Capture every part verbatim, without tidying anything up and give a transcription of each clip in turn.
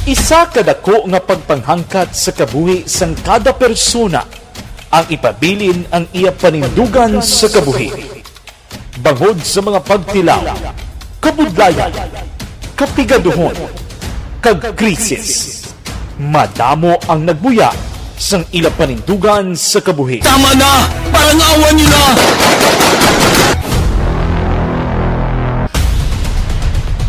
Isa ka dako nga pagpanghangkat sa kabuhi sang kada persona ang ipabilin ang iya panindugan sa kabuhi. Bangod sa mga pagtilaw, kabudlayan, kapigaduhon, kag krisis, madamo ang nagbuya sang ila panindugan sa kabuhi. Tama na! Parang awa nila!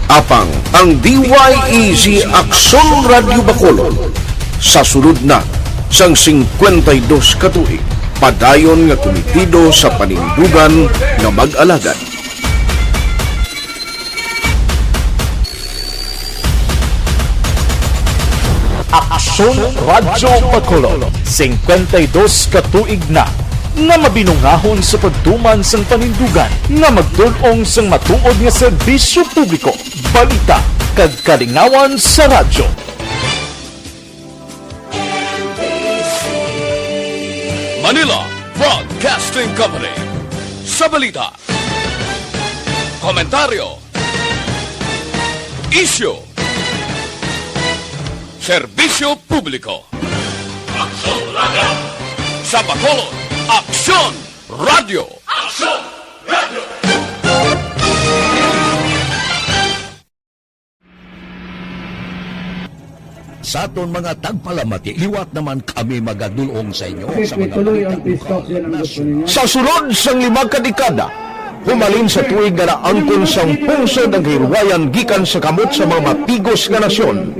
Apang ang D Y E Z Aksyon Radyo Bacolod sa sulod na sang singkwenta y dos ka tuig, padayon nga kumitido sa panindugan nga mag-alagad. Aksyon Radyo Bacolod, singkwenta y dos ka tuig na nga mabinungahon sa pagtuman sang panindugan nga magdul-ong sang matuod nga serbisyo publiko, balita, kag kalingawan sa radyo. Manila Broadcasting Company. Sa balita, komentaryo, isyu, serbisyo publiko. Aksyon Radyo. Sa Bacolod, Aksyon Radyo. Aksyon Radyo. Sa aton mga tagpalamati, liwat naman kami magadul-ong sa inyo sa mga balita ukon sa national. Sa sulod sang lima ka dekada, humalin sa tuig nga naangkon sang pungsod ang kahilwayan gikan sa kamot sa mga matigos nga nasyon.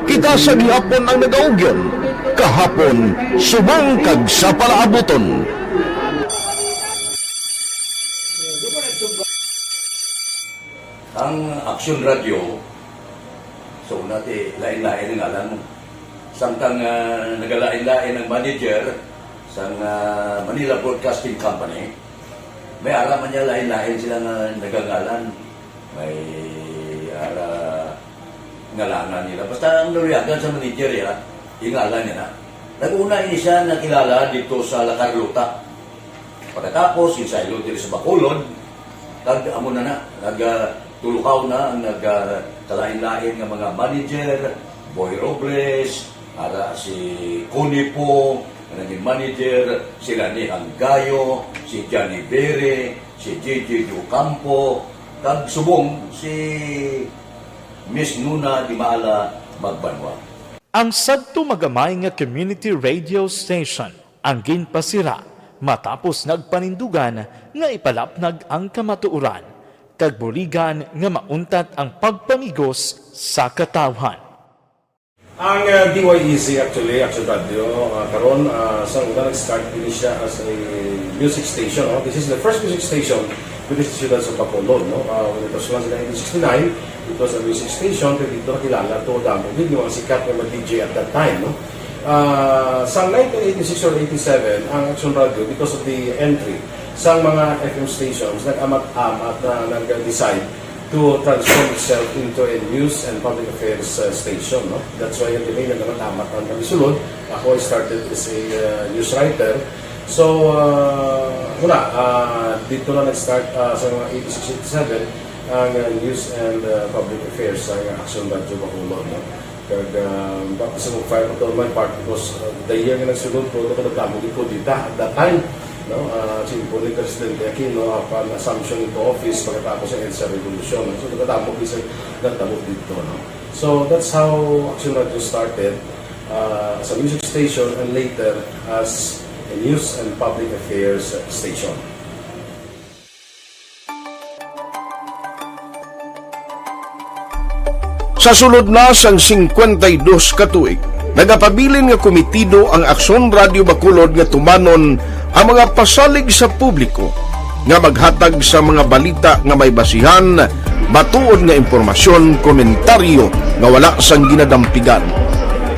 Kita sa gihapon ang nagaugyon, kahapon, subong kag sa palaabuton. Ang Aksyon Radyo, sa una ti lain-lain ang ngalan. Samtang, ah, nagalain-lain ang manager sang, ah, Manila Broadcasting Company, may ara man niya lain-lain sila nga nagangalan. May ara ngalanan nila. Basta ang naluyagan sa manager, ya, ingalan niya na. Nag-una ini siya nakilala dito sa La Carlota. Pagkatapos, ginsaylo diri sa Bacolod, kag amo na na, nag, ah, tulukaw na ang nag, ah, kalain-lain nga mga manager, Boy Robles, ara si Connie Po, nga naging manager, si Rani Hanggayo, si Johnny Bere, si J J Ocampo, kag subong si Miss Nuna Dimala Magbanwa. Ang sadto magamay nga community radio station ang ginpasira matapos nagpanindugan nga ipalapnag ang kamatuoran kag buligan nga mauntat ang pagpamigos sa katawhan. Ang, uh, D Y E Z, actually, Action Radio, uh, karon, uh, sa una nag-start din siya as a music station, no? This is the first music station with the Ciudad sa Bacolod, no? Uh, when it was launched in nineteen sixty-nine, it was a music station, pero dito nakilala to, damo din yung mga sikat na mga D J at that time, no? Ah, sa nineteen eighty-six or eighty-seven, ang Action Radio, because of the entry sa mga F M stations, nag-amat-amat na nag-decide to transform itself into a news and public affairs, uh, station, no? That's why ang name nag-amat-amat ang kami sulod. Ako, I started as a, uh, news writer. So, uh, wala, uh, dito na nag-start, uh, sa mga eighty-six, eighty-seven, ang, uh, news and, uh, public affairs sa Action Radio Bacolod, no? Kag, ah, baka sa mag-fire ko to my part because, ah, the year nga nagsulod ko, ito ko nagdamo di kudita at that time, no? Ah, simple ni Presidente Aquino, upon assumption into office, pagkatapos ng EDSA Revolution, no? So, nagdamo di sa nagdamo dito, no? So, that's how Action Radio started, ah, as a music station and later as a news and public affairs station. Sa sulod na sang singkwenta y dos ka tuig, nagapabilin nga kumitido ang Aksyon Radio Bacolod nga tumanon ang mga pasalig sa publiko nga maghatag sa mga balita nga may basihan, matuod nga impormasyon, komentaryo nga wala sang ginadampigan,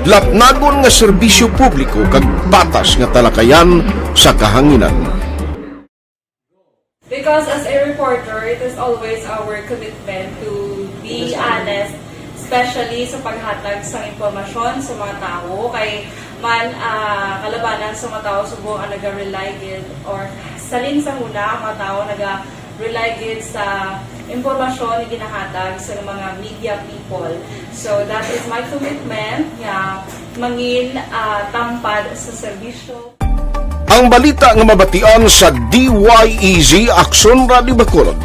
lapnagon nga serbisyo publiko kag patas nga talakayan sa kahanginan. Because as a reporter, it is always our commitment to be honest, especially sa paghatag sa impormasyon sa mga tawo. Kay man, ah, kalabanan sa mga tawo subong ang naga-rely gid, or salin sa huna ang mga tawo naga-rely gid sa impormasyon nga ginahatag sa mga media people. So, that is my commitment nga mangin, ah, tampad sa serbisyo. Ang balita nga mabatian sa D Y E Z Aksyon Radio Bacolod,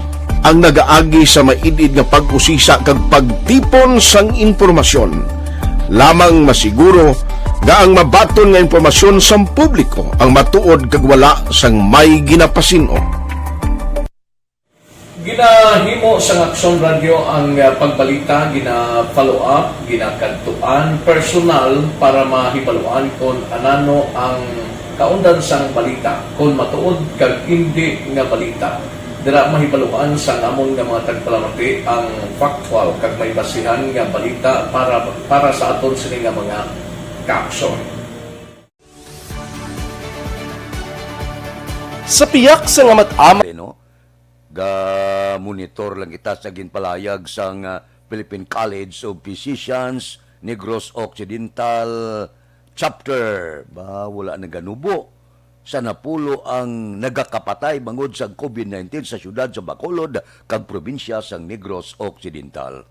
ang nagaagi sa maid-id nga pag-usisa kag pagtipon sang impormasyon. Lamang masiguro nga ang mabaton nga impormasyon sang publiko ang matuod kag wala sang may ginapasin-o. Ginahimo sang Aksyon Radyo ang, ah, pagbalita, gina-follow up, ginakadtuan personal para mahibaluan kon anano ang kaundan sang balita, kon matuod kag indi nga balita. Dira mahibaluan sang amon nga mga tagpalamati ang factual kag may basihan nga balita para, para sa aton sini nga mga kaaksyon. Sa pihak sa nga mat-amay, no? Ga-monitor lang kita sa ginpalayag sang, ah, Philippine College of Physicians, Negros Occidental Chapter. Ba, wala naganubo sa napulo ang nagakapatay bangod sa COVID nineteen sa siyudad sa Bacolod kag probinsya sang Negros Occidental.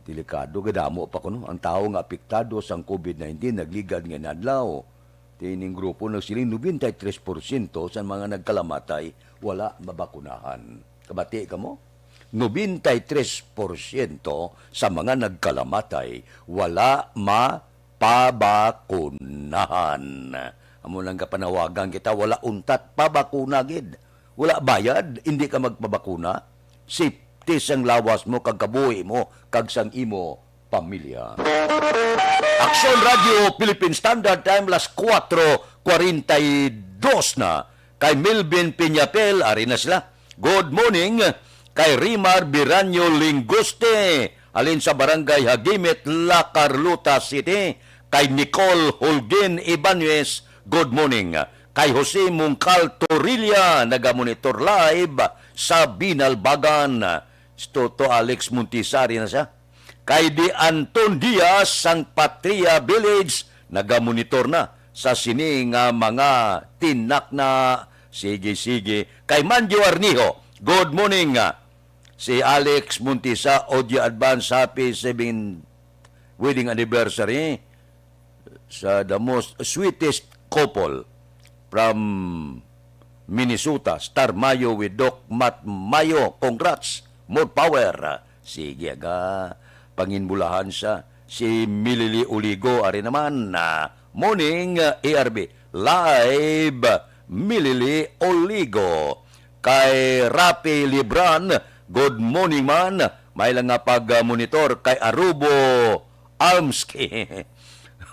Delikado, gadamo pa kuno ang tawo nga apektado sang COVID nineteen nagligad nga inadlaw. Tining grupo nagsiling noventa y tres porsyento sa mga nagkalamatay wala mabakunahan. Kabati kamo? Noventa y tres porsyento sa mga nagkalamatay wala mapabakunahan. Amo lang kapanawagan kita, wala untat pabakuna gid. Wala bayad, hindi ka magpabakuna. Safety sang lawas mo kag kabuhi mo kag sang imo pamilya. Aksyon Radio Philippine Standard Time, las kuwatro kwarenta y dos na. Kay Melvin Piñapel, ari na sila. Good morning kay Rimar Biranyo Linguste, halin sa Barangay Hagimit, La Carlota City. Kay Nicole Holguin Ibanez, good morning. Kay Jose Mungkal Torilla, nagamonitor live sa Binalbagan. Si Toto Alex Montisa, ari na siya. Kay Di Anton Diaz sang Patria Village, nagamonitor na sa sini nga mga tinakna. Sige, sige. Kay Manjo Arnijo, good morning. Si Alex Montisa, audio advance, happy seven wedding anniversary sa the most sweetest couple from Minnesota, Star Mayo with Doc Matt Mayo. Congrats, more power. Sige, aga, panginbulahan sa si Milili Oligo, ari naman, ah, morning, ah, A R B, live, Milili Oligo. Kay Rapi Libran, good morning man. May lang nga pag-monitor kay Arubo Almski.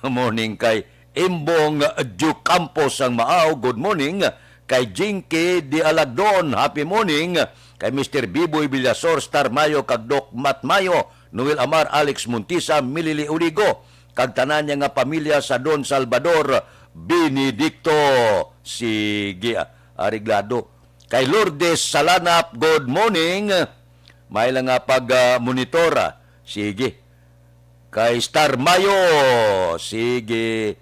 Morning kay Imbong Ducampo sang Maaw, good morning. Kay Jinky Di Alagdon, happy morning. Kay Mister Biboy Villasor, Star Mayo, kag Doc Mat Mayo, Noel Amar, Alex Montisa, Milili Uligo, kag tanan niya nga pamilya sa Don Salvador Benedicto. Sige, ah, areglado. Kay Lourdes Salanap, good morning. May lang nga pag, ah, monitor, ah. Sige. Kay Star Mayo, sige.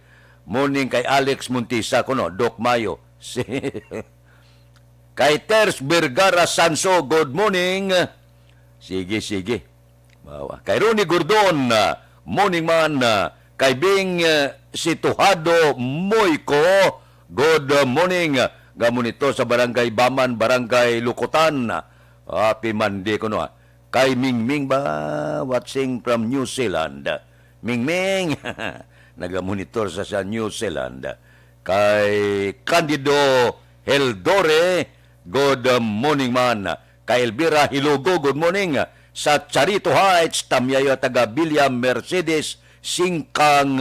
Morning kay Alex Montisa kuno, Doc Mayo. Si-, kay Ters Vergara Sanso, good morning. Sige, sige. Bawa. Kay Ronnie Gordon, ah, morning man, ah, kay Bing, ah, si Tuhado Moyco, good, ah, morning. Gamon ito sa Barangay Baman, Barangay Lukutan. Happy Monday kuno, ah. Kay Mingming ba, watching from New Zealand. Mingming, nagamonitor sa, sa New Zealand. Kay Candido Heldore, good morning man. Kay Elvira Hilugo, good morning. Sa Charito Heights, Tamyayo, taga Villa Mercedes, Singkang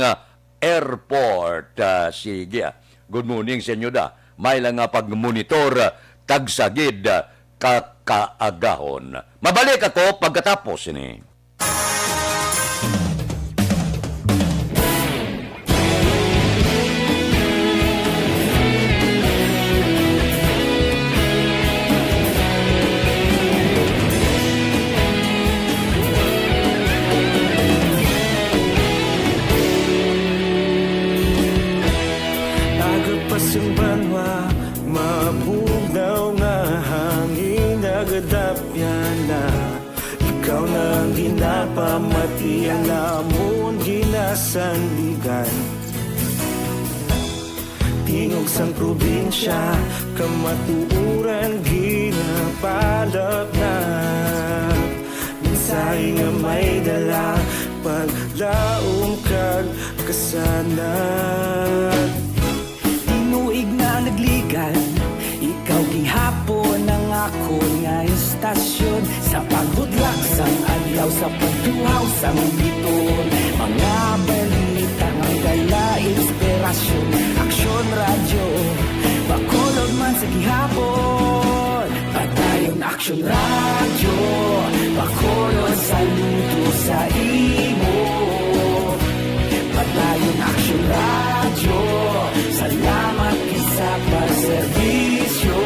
Airport. Ah, sige, ah. Good morning sa inyo da. May lang nga pag-monitor, ah, tagsagid, ah, kakaagahon. Mabalik ako pagkatapos ini. Agod pa sing banwa, mabugnaw nga hangin, nagadapya Napamati ang amon ginasandigan. Tingog sang probinsya, kamatuoran ginapalapnap. Mensahe nga may dala, paglaom kag kasanag. Tinuig na nagligan, ikaw gihapon ang akon nga istasyon. Sa pagbudlak sang adlaw, sa pagtuhaw sang biton, mga balita nga dala inspirasyon. Aksyon Radyo, Bacolod man sa gihapon. Padayon Aksyon Radyo, Bacolod, saludo sa imo. Padayon Aksyon Radyo, salamat gid sa pagserbisyo.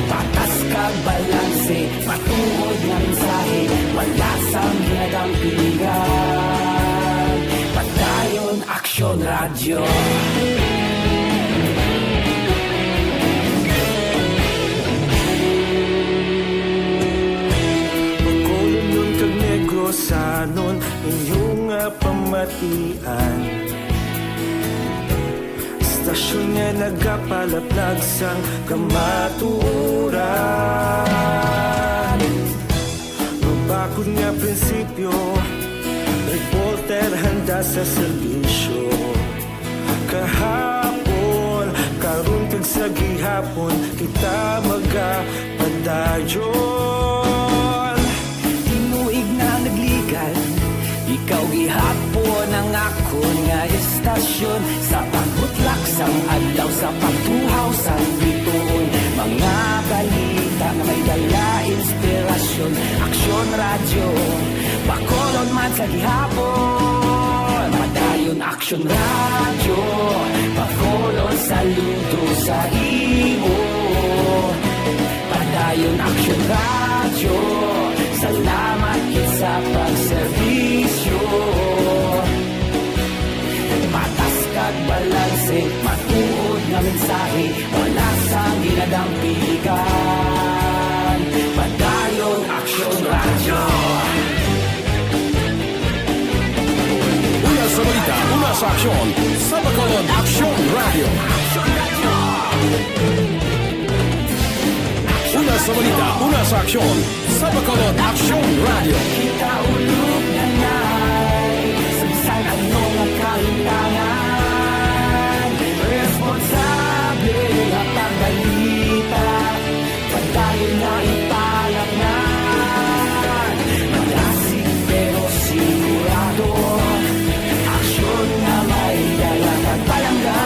Patas kag balanse, matuod nga mensahe, wala sang ginadampigan. Padayon Aksyon Radyo. Bacolodnon kag Negrosanon, inyo nga pamatian. Istasyon nga nagapalaplag sang kamatuoran. Mabakod nga prinsipyo, reporter handa sa serbisyo. Kahapon, karon kag sa gihapon, kita magapadayon. Tinuig na nagligan, ikaw gihapon ang akon nga istasyon. Sa pagbutlak sang adlaw, sa pagtuhaw sang bituon, mga balita nga may dala inspirasyon. Aksyon Radyo, Bacolod man sa gihapon. Padayon Aksyon Radyo, Bacolod, saludo sa imo. Padayon Aksyon Radyo, salamat gid sa pagserbisyo. Patas kag balanse, matuod nga mensahe, wala sang ginadampigan. Padayon Aksyon Radyo. Una sa balita, una sa aksyon, sa Bacolod Aksyon Radyo. Una sa balita, una sa aksyon, sa Bacolod Aksyon Radyo. Kita ulog na nay, sa bisan ano nga kahimtangan, responsable nga pagbalita. Padayon na ipalaknad, malasig pero sigurado. Aksyon nga may dala kag palangga.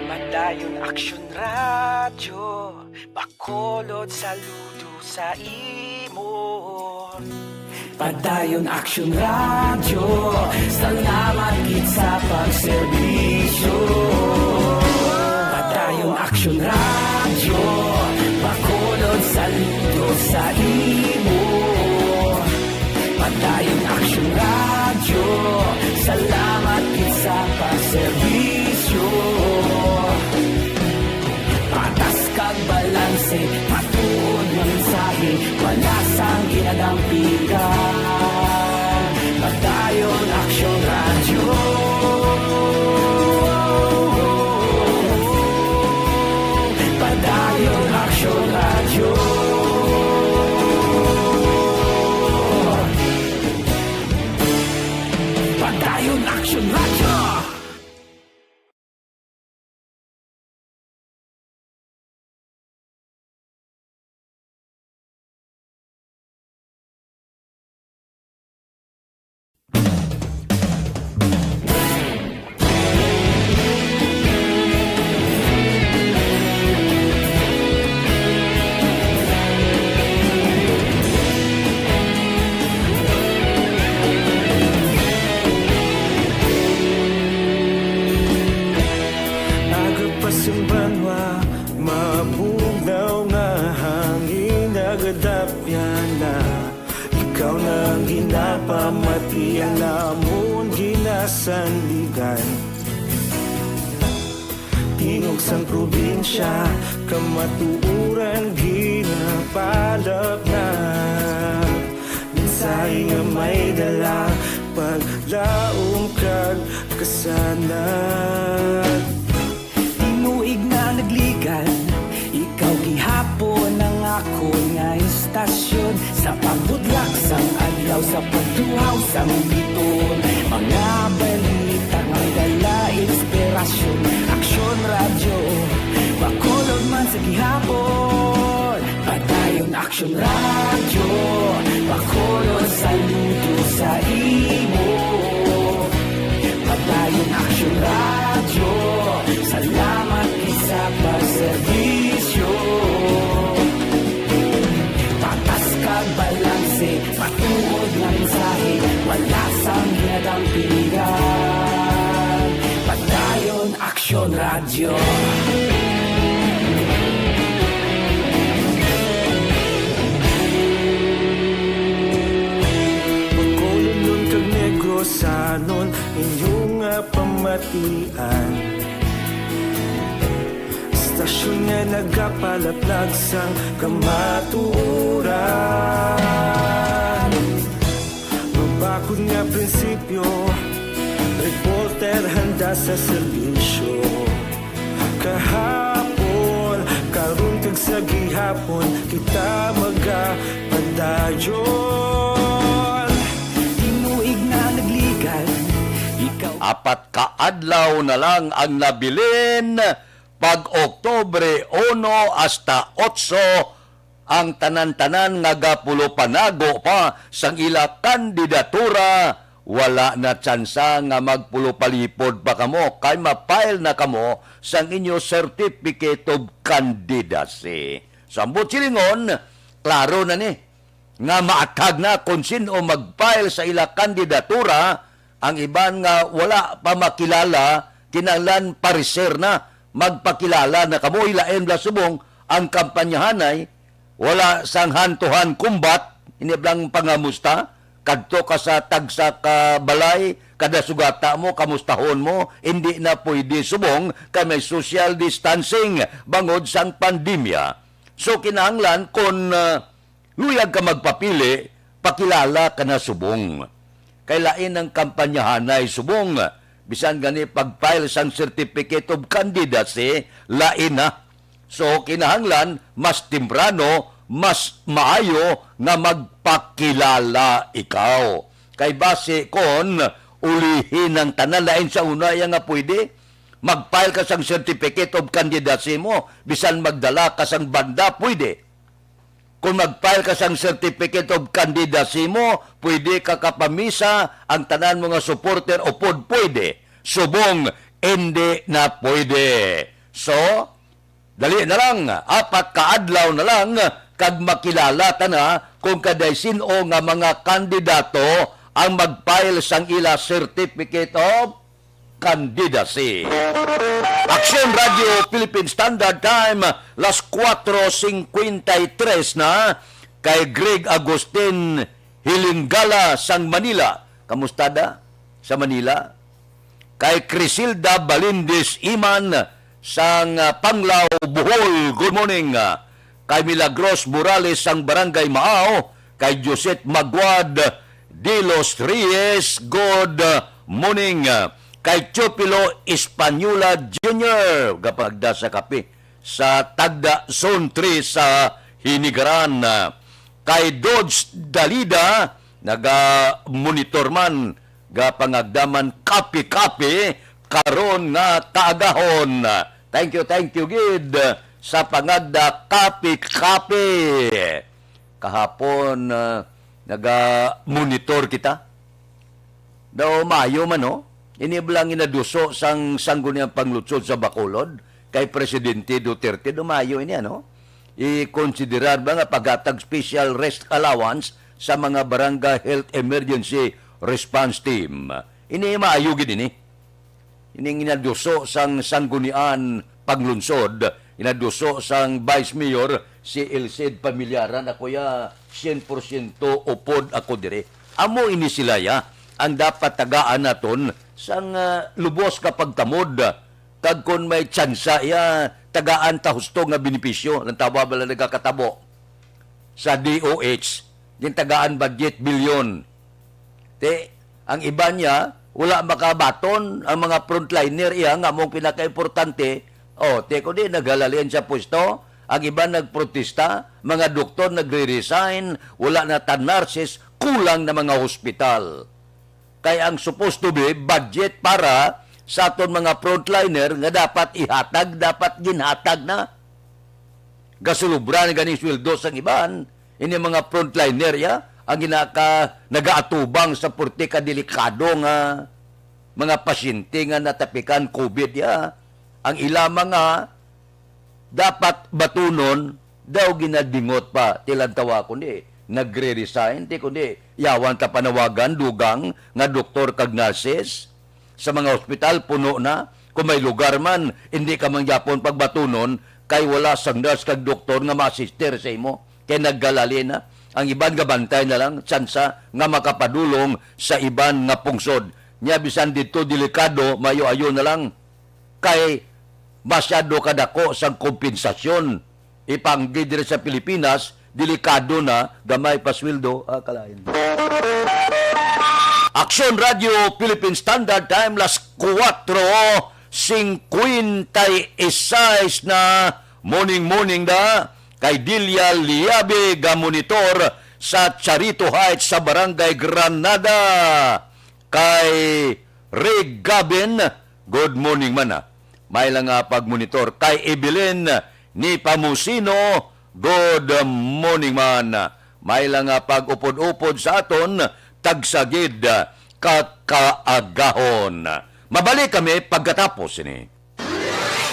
Padayon Aksyon Radyo, Bacolod, saludo sa imo. Padayon Aksyon Radyo, salamat gid sa pagserbisyo. Padayon Aksyon Radyo, Bacolod, saludo sa imo. Padayon Aksyon Radyo, salamat gid sa pagserbisyo. Patas kag balanse, matuod nga mensahe, wala sang ginadampigan. Padayon Aksyon Radyo. Padayon Aksyon Radyo. Yana, ikaw na ang ginapamati, ang amon ginasandigan. Tingog sang probinsya, kamatuoran ginapalapnag. Mensahe nga may dala, paglaom kag kasanag. Tinuig na nagligan, ikaw gihapon ang akon nga istasyon. Sa pagbutlak sang adlaw, sa pagtuhaw sang biton, mga balita nga dala inspirasyon. Aksyon Radyo, Bacolod man sa gihapon. Padayon Aksyon Radyo, Bacolod, saludo sa imo. Padayon Aksyon Radyo, salamat gid sa pagserbisyo. Patas kag balanse, matuod nga mensahe, wala sang ginadampingan. Padayon Aksyon Radyo. Bacolodnon kag Negrosanon, inyo nga pamatian. Istasyon nga nagapalaplag sang kamatuoran. Mabakod nga prinsipyo, reporter handa sa serbisyo. Kahapon, karon kag sa gihapon, kita magapadayon. Tinuig na nagligan, ikaw. Apat ka adlaw na lang ang nabilin, pag Oktubre uno hasta otso, ang tanan-tanan nga gapulopanago pa sang ila kandidatura, wala na tsansa nga magpulopalipod pa kamo kay ma-file na kamo sang inyo Certificate of Candidacy. Sa ambot silingon, klaro na ni nga maathag na kon sin-o mag-file sa ila kandidatura. Ang iban nga wala pa makilala, kinahanglan pareser na, magpakilala na kamo. Ilain bala subong ang kampanyahanay, wala sang hand-to-hand combat, ini bala ang pangamusta, kadto ka sa tagsa ka balay, kada sugata mo, kamustahon mo, hindi na pwede subong kay may social distancing bangod sang pandemya. So, kinahanglan kon, ah, luyag ka magpapili, pakilala ka na subong. Kay lain ang kampanyahanay subong. Bisan gani pag-file sang Certificate of Candidacy, lain na. So, kinahanglan mas temprano, mas maayo nga magpakilala ikaw. Kay basi kon ulihi ang tanan, lain sa una iya nga pwede. Mag-file ka sang Certificate of Candidacy mo, bisan magdala ka sang banda, pwede. Kung mag-file ka sang Certificate of Candidacy mo, pwede ka kapamisa, ang tanan mo nga supporter upod pwede. Subong, hindi na pwede. So, dali na lang, apat ka adlaw na lang, kag makilala ta na kung kaday sin-o nga mga kandidato ang mag-file sang ila Certificate of Candidacy. Aksyon Radyo Philippine Standard Time, las kuwatro singkwenta y tres na. Kay Greg Agustin Hilingala sang Manila. Kamusta da sa Manila? Kay Crisilda Balindis Iman sang, ah, Panglao, Bohol, good morning. Kay Milagros Morales sang Barangay Maao, kay Josette Maguad de los Reyes, good morning. Kay Teofilo Española Junior, gapagda sa kape sa Tagda Zone three sa Hinigaran. Kay Dodge Dalida, naga-monitor man, gapangagda man kape-kape karon nga kaagahon. Thank you, thank you gid sa pangagda kape-kape. Kahapon, ah, naga-monitor kita. Daw maayo man, no? Ini bala ang inaduso sang Sangguniang Panglungsod sa Bacolod kay Presidente Duterte, daw maayo ini, ano? I-konsiderar ba nga paghatag special rest allowance sa mga Barangay Health Emergency Response Team? Ini maayo gid ini. Ining inaduso sang Sangguniang Panglungsod Ginaduso sang Vice Mayor si Ilcid Pamilyaran, ako ya, sien porsyento upod ako diri. Amo ini sila ya ang dapat tagaan naton sang, ah, lubos ka pagtamod. Kag kon may tsansa ya, tagaan ta husto nga benepisyo. Lantawa bala nagakatabo sa D O H, gintagaan budget bilyon. Te, ang iban niya, wala makabaton. Ang mga frontliner iya nga among pinakaimportante, oh, te, kundi naghalalian sa pwesto. Ang iban nagprotesta, mga doktor nagre-resign, wala na ta nurses, kulang na mga hospital. Kay ang supposed to be budget para sa aton mga frontliner nga dapat ihatag, dapat ginhatag na. Gasulubra na ganing sweldo sang iban, ini mga frontliner ya, ang ginaka-, nagaatubang sa purti ka delikado nga mga pasyente nga natapikan COVID ya. Ang ila mga dapat batunon daw ginadingot pa, ti lantawa kundi nagre-resign, ti kundi yawan ta panawagan dugang nga doktor kag nurses. Sa mga ospital, puno na. Kung may lugar man, hindi ka man gyapon pagbatunon kay wala sang nurse kag doktor nga ma-assister sa imo, kay naghalali na. Ang iban nga bantay na lang, tsansa nga makapadulong sa iban nga pungsod. Nya bisan didto delikado, maayo-ayo na lang. Kay masyado kadako sang kompensasyon. Ipaanggi diri sa Pilipinas, delikado na, gamay pa sweldo, ah, kalain. Aksyon Radio Philippine Standard Time, las kuwatro singkwenta y seis na. Morning, morning da kay Delia Liabe, ga monitor sa Charito Heights sa Barangay Granada. Kay Ray Gabin, good morning man, ah. May lang nga pagmonitor. Kay Evelyn ni Pamusino, good morning man. May lang nga pag-upod-upod sa aton, tagsagid ka kaagahon. Mabalik kami pagkatapos ini.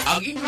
Ang inyo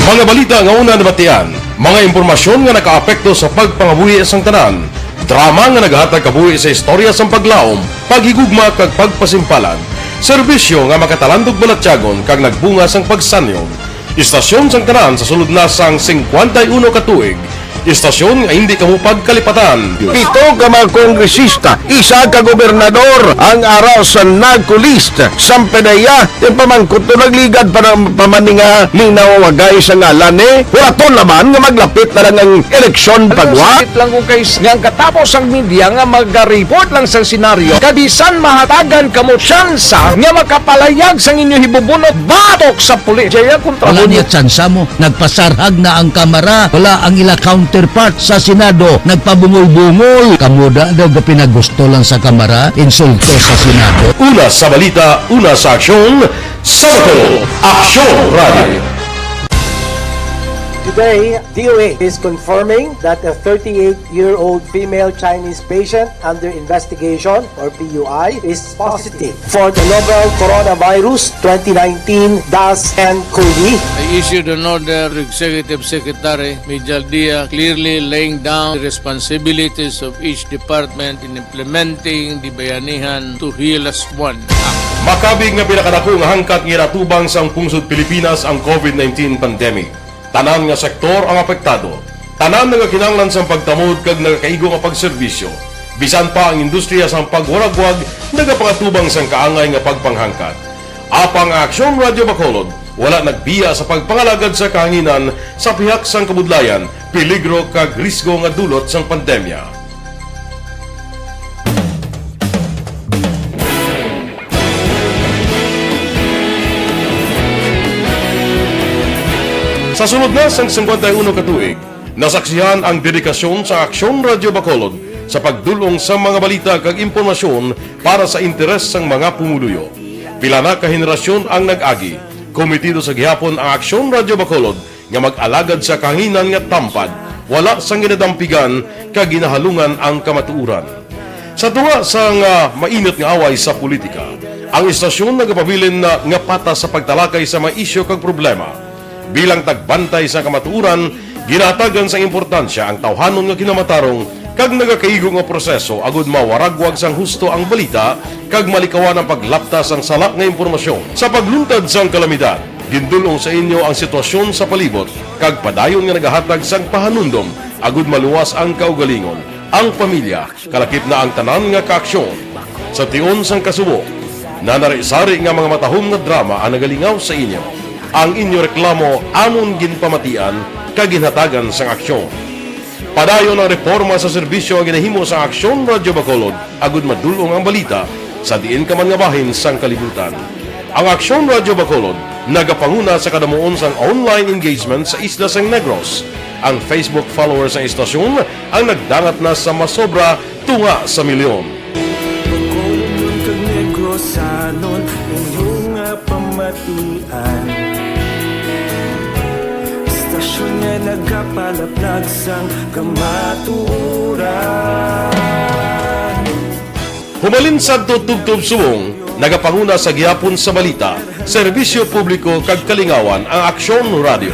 Mga balita nga una nabatian, mga impormasyon nga nakaapekto sa pagpangabuhi sang tanan, drama nga nagahatag kabuhi sa istorya sang paglaom, paghigugma kag pagpasimpalan, serbisyo nga makatalandog balatyagon kag nagbunga sang pagsanyog. Istasyon sang tanan sa sulod na sang singkwenta y uno ka tuig. Istasyon nga hindi kamo pagkalipatan. Pito ka mga kongresista, isa ka gobernador ang ara sa NAGCO list. Sampanaya, ti pamangkot to nagligad pa na pa man ni nga linawagay sa ngalan ni. Huraton naman nga maglapit na lang ang eleksyon pagwa. Sakit lang ko kay s-, nga ang katapos ang media nga maga-report lang sa senaryo. Kabisan mahatagan kamo tsansa nga makapalayag sang inyo hibubunot batok sa pulis. Jaya kontra Wala mo. Niya tsansa mo. Nagpasarhag na ang Kamara. Wala ang ila counterpart sa Senado. Nagpabungol-bungol. Kamo da daw ga pinagusto lang sa Kamara, insulto sa Senado. Una sa balita, una sa aksyon, sa Bacolod, Aksyon Radio. Today, D O H is confirming that a thirty-eight-year-old female Chinese patient under investigation, or P U I, is positive for the novel coronavirus twenty nineteen dash ten COVID. I issued an order to Executive Secretary Mijal Dia, clearly laying down the responsibilities of each department in implementing the Bayanihan to Heal Us One Act. Makabig nga pinakadako nga hangkat nga ginatubang sang pungsod Pilipinas ang COVID nineteen pandemic. Tanan nga sektor ang apektado. Tanan nagakinahanglan sang pagtamod kag nagakaigo nga pagserbisyo. Bisan pa ang industriya sang pagwaragwag nagapangatubang sang kaangay nga pagpanghangkat. Apang ang Aksyon Radio Bacolod wala nagbiya sa pagpangalagad sa kahanginan sa pihak sang kabudlayan, peligro kag risgo nga dulot sang pandemya. Sa sulod na sang singkwenta y uno ka tuig, nasaksihan ang dedikasyon sa Aksyon Radio Bacolod sa pagdul-ong sa mga balita kag impormasyon para sa interes sang mga pumuluyo. Pila na ka henerasyon ang nag-agi. Komitido sa gihapon ang Aksyon Radio Bacolod nga mag-alagad sa kahanginan nga tampad, wala sang ginadampigan kag ginahalungan ang kamatuoran. Sa tunga sang, ah, mainit nga away sa politika, ang istasyon nagapabilin na nga patas sa pagtalakay sa mga isyu kag problema. Bilang tagbantay sa kamatuoran, ginahatagan sang importansya ang tawhanon nga kinamatarong kag nagakaigo nga proseso agud mawaragwag sang husto ang balita kag malikawan ang paglapta sang sala nga impormasyon. Sa pagluntad sang kalamidad, gindul-ong sa inyo ang sitwasyon sa palibot kag padayon nga nagahatag sang pahanumdom agud maluwas ang kaugalingon, ang pamilya, kalakip na ang tanan nga kaaksyon. Sa tion sang kasubo, nanari-sari nga mga matahom nga drama ang nagalingaw sa inyo. Ang inyo reklamo amon ginpamatian kag ginhatagan sang aksyon. Padayon ang reporma sa serbisyo nga ginahimo sang Aksyon Radyo Bacolod agud madul-ong ang balita sa diin ka man nga bahin sang kalibutan. Ang Aksyon Radyo Bacolod nagapanguna sa kadamuon sang online engagement sa isla sang Negros. Ang Facebook followers sang istasyon ang nagdangat na sa masobra tunga sa milyon. Bacolod kag Negros, anon inyo nga pamatian. Istasyon nga nagapalaplag sang kamatuoran. Humalin sadto tubtob subong, nagapanguna sa gihapon sa balita, serbisyo publiko kag kalingawan ang Aksyon Radyo.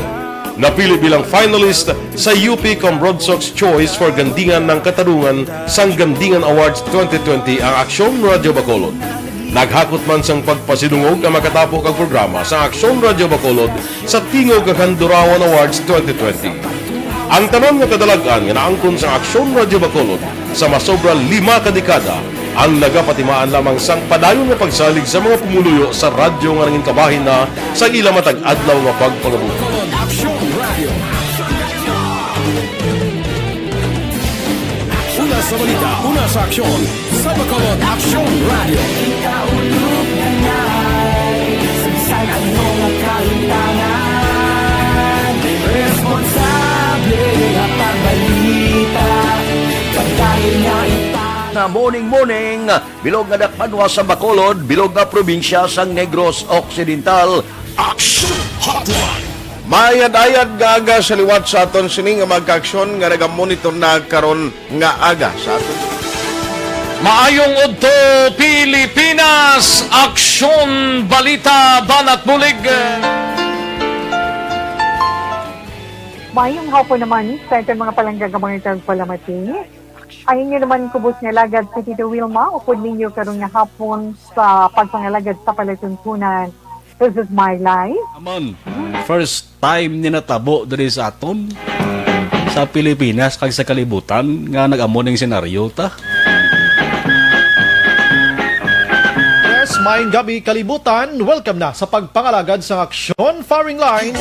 Napili bilang finalist sa U P Cambrodsoc's Choice for Gandingan ng Katarungan sang Gandingan Awards twenty twenty ang Aksyon Radyo Bacolod. Naghakot man sang pagpasidungog ang makatapo kag programa sa Aksyon Radyo Bacolod sa Tingog kag Handurawan Awards twenty twenty. Ang tanan nga kadalag-an nga naangkon sa Aksyon Radyo Bacolod sa masobra lima ka dekada ang nagapatimaan lamang sang padayon nga pagsalig sa mga pumuluyo sa radyo nga nangin kabahin na sa ila matag adlaw nga pagpangabuhi. Aksyon Radio. Una sa balita, una sa aksyon, sa Bacolod Aksyon Radio. Sa ano nga kalimtangan, responsable nga pagbalita, pagdahil nga ita- Na morning, morning, bilog nga dakpanwa sa Bacolod, bilog nga probinsya sang Negros Occidental. Action Hotline. Maayad-ayad nga aga sa liwat sa aton sini nga mga kaaksyon nga nagamonitor na karon nga aga sa aton. Maayong udto, Pilipinas! Aksyon, balita, banat bulig. Maayong hapon naman sa aton mga palangga nga mga tagpalamati. Ang inyo naman kubos nga alagad si Tito Wilma, upod ninyo karon nga hapon sa pagpangalagad sa palatuntunan. This is my life. Amon, first time ni natabo diri sa aton, sa Pilipinas kag sa kalibutan, nga nag-amo ning senaryo ta. Yes, maayong gabi, kalibutan. Welcome na sa pagpangalagad sang Aksyon Firing Line.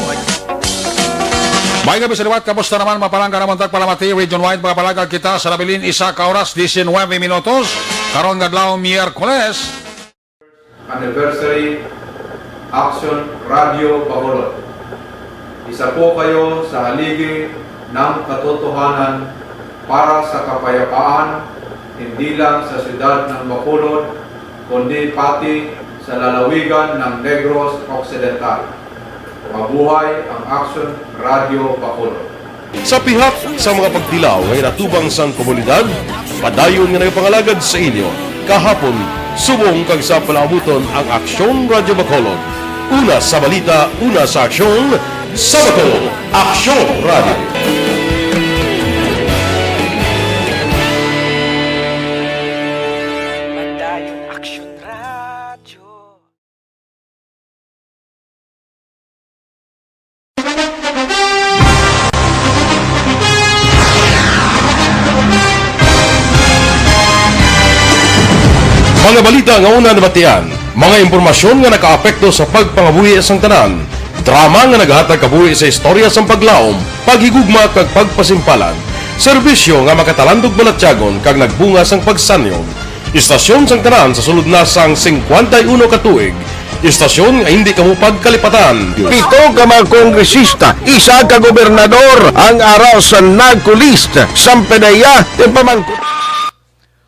Maayong gabi sa liwat. Kamusta naman, mga palangga namon tagpalamati? Region-wide, mga palangga, kita sa nabilin, isa ka oras, diecinueve minutos. Karon nga adlaw, Miyerkules. Anniversary Action Radio Bacolod. Isa po kayo sa haligi ng katotohanan para sa kapayapaan, hindi lang sa siyudad ng Bacolod, kundi pati sa lalawigan ng Negros Occidental. Mabuhay ang Action Radio Bacolod. Sa pihak sa mga pagtilaw nga ginatubang sang komunidad, padayon nga nagapangalagad sa inyo kahapon, subong kag sa palaabuton ang Aksyon Radyo Bacolod. Una sa balita, una sa aksyon, sa Bacolod, Aksyon Radyo. Padayon Aksyon Radyo. Mga balita nga una nabatian, mga impormasyon nga nakaapekto sa pagpangabuhi sang tanan, drama nga naghatag kabuhi sa istorya sang paglaom, paghigugma kag pagpasimpalan, serbisyo nga makatalandog balatyagon kag nagbunga sang pagsanyon. Istasyon sang tanan sa sulod na sang cincuenta y uno ka tuig. Istasyon nga hindi kamo pagkalipatan. Pito ka mga kongresista, isa ka gobernador ang ara sa NAGCO list. Sampedeya, ti pamangkot.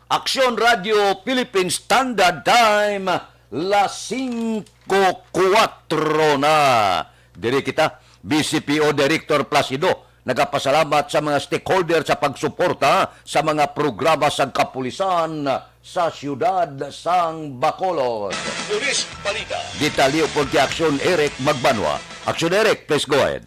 Aksyon Radio Philippine Standard Time, las singko kuwatro na. Diri kita, B C P O Director Placido, nagapasalamat sa mga stakeholder sa pagsuporta sa mga programa sang kapulisan sa siyudad sang Bacolod. Pulis Balita. Detalye upod kay Aksyon Eric Magbanwa. Aksyon Eric, please go ahead.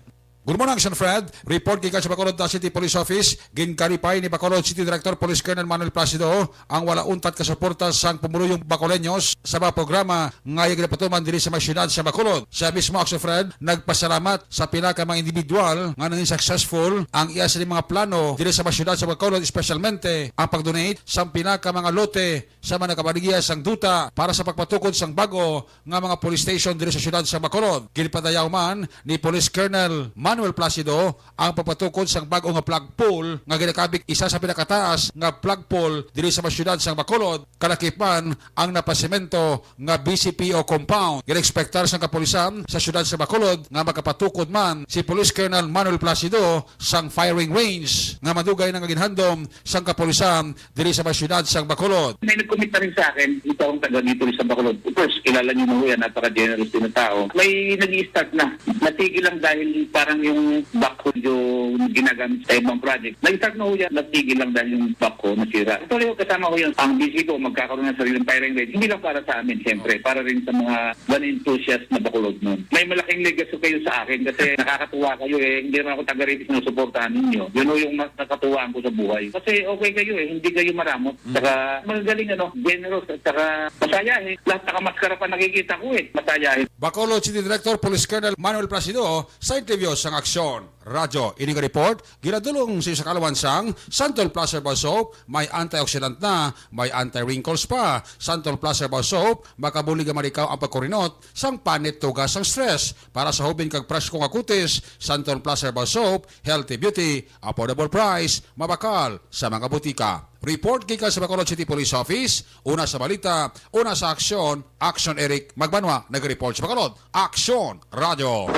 Good morning, Action Fred. Report gikan sa Bacolod City Police Office. Ginkalipay ni Bacolod City Director Police Colonel Manuel Placido ang wala untat ka suporta sang pumuluyong Bacoleños sa mga programa nga iya ginapatuman diri sa mga syudad sa Bacolod. Sa mismo Action Fred, nagpasalamat sa pila ka mga individual nga nangin successful ang iya sini mga plano diri sa mga syudad sa Bacolod, espesyalmente ang pag-donate sa pila ka mga lote sa mga nakabaligya sang duta para sa pagpatukod sang bago nga mga police station diri sa siyudad sa Bacolod. Ginpadayaw man ni Police Colonel Manuel Placido ang pagpatukod sang bag-o nga flagpole nga ginakabig isa sa pinakataas nga flagpole diri sa mga siyudad sa Bacolod, kalakip man ang napasemento nga B C P O compound. Ginekspektar sang kapulisan sa siyudad sa Bacolod nga makapatukod man si Police Colonel Manuel Placido sang firing range nga madugay na nga ginhandom sang kapulisan diri sa mga siyudad sang Bacolod. May nag-commit na rin sa akin, isa akong taga dito sa Bacolod. Of course, kilala niyo na ho yan, napaka-generous din ng tao. May nag-i-start na. Natigil lang dahil parang yung backhoe yung ginagamit sa ibang project. Nag-start na ho yan, natigil lang dahil yung backhoe nasira. Actually, ho, kasama ho yun. Ang B C ko, magkakaroon ng sariling firing range. Hindi lang para sa amin, siyempre. Para rin sa mga gun enthusiast na Bacolod nun. May malaking legacy kayo sa akin kasi nakakatuwa kayo eh. Hindi naman ako taga rito sinusuportahan ninyo. Yun ho yung mas nakatuwaan ko sa buhay. Kasi okay kayo eh. Hindi kayo maramot. Saka magagaling ano, generous at saka masayahin. Lahat nakamaskara pa nakikita ko eh. Masayahin. Bacolod City Director Police Colonel Manuel Placido sa interview sang Aksyon Radyo. Ini nga report ginadulong sa, sa kalawan sang Santol Plus Herbal Soap. May antioxidant na, may anti-wrinkles pa. Santol Plus Herbal Soap makabulig nga malikaw ang pagkurinot sang panit, tuga sang stress. Para sa hubin kag presko nga kutis, Santol Plus Herbal Soap, healthy beauty, affordable price, mabakal sa mga butika. Report gikan sa Bacolod City Police Office, una sa balita, una sa aksyon, Action Eric Magbanwa, nag-report sa Bacolod. Aksyon Radyo.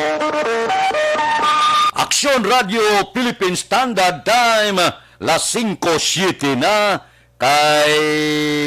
Aksyon Radyo Philippine Standard Time, las singko siete na, kay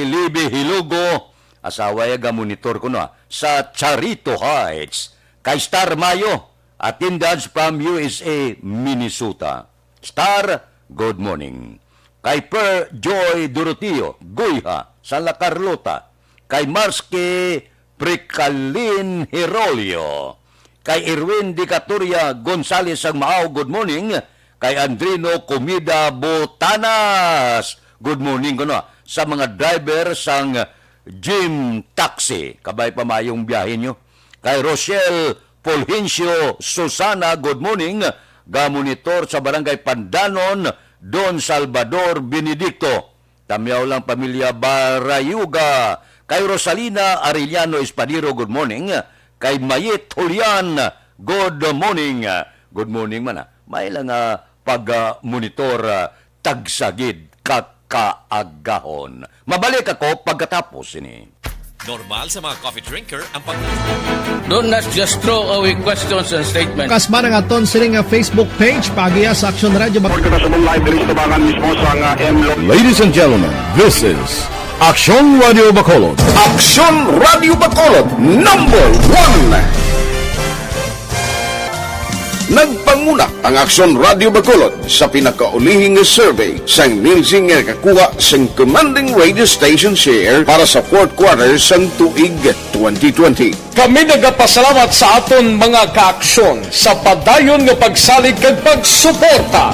Libby Hilugo, asawa ya ga monitor ko na, sa Charito Heights, kay Star Mayo, attendance from U S A, Minnesota. Star, good morning. Kay Per Joy Doroteo Guyha, sa La Carlota. Kay Marsky Precalin Herolio. Kay Erwin Dicatoria Gonzales sang Mao, good morning. Kay Andrino Comida Botanas, good morning kuno sa mga driver sang Gym Taxi. Kabay pa mayong biyahe nyo. Kay Rochelle Fulgencio Susana, good morning. Ga-monitor sa Barangay Pandanon, Don Salvador Benedicto. Tamyaw lang, pamilya Barayuga. Kay Rosalina Arellano Espadero, good morning. Kay Mayet Julian, good morning. Good morning man, ah. May lang, ah, pag, ah, monitor, ah, tagsagid ka kaagahon. Mabalik ako pagkatapos ini. Normal sa mga coffee drinker ang pag- Don't not just throw away questions and statements. Kasma nga aton sini nga Facebook page, pagiya sa Aksyon Radyo Bac- Pagkakasabong live diri sa tabangan mismo sa nga M Lo- Ladies and gentlemen, this is Aksyon Radyo Bacolod. Aksyon Radyo Bacolod, number one. Nagpanguna ang Aksyon Radyo Bacolod sa pinakaulihi nga survey sang Nielsen nga nakakuha sang commanding radio station share para sa fourth quarter sang tuig twenty twenty. Kami nagapasalamat sa aton mga kaaksyon sa padayon nga pagsalig kag pagsuporta.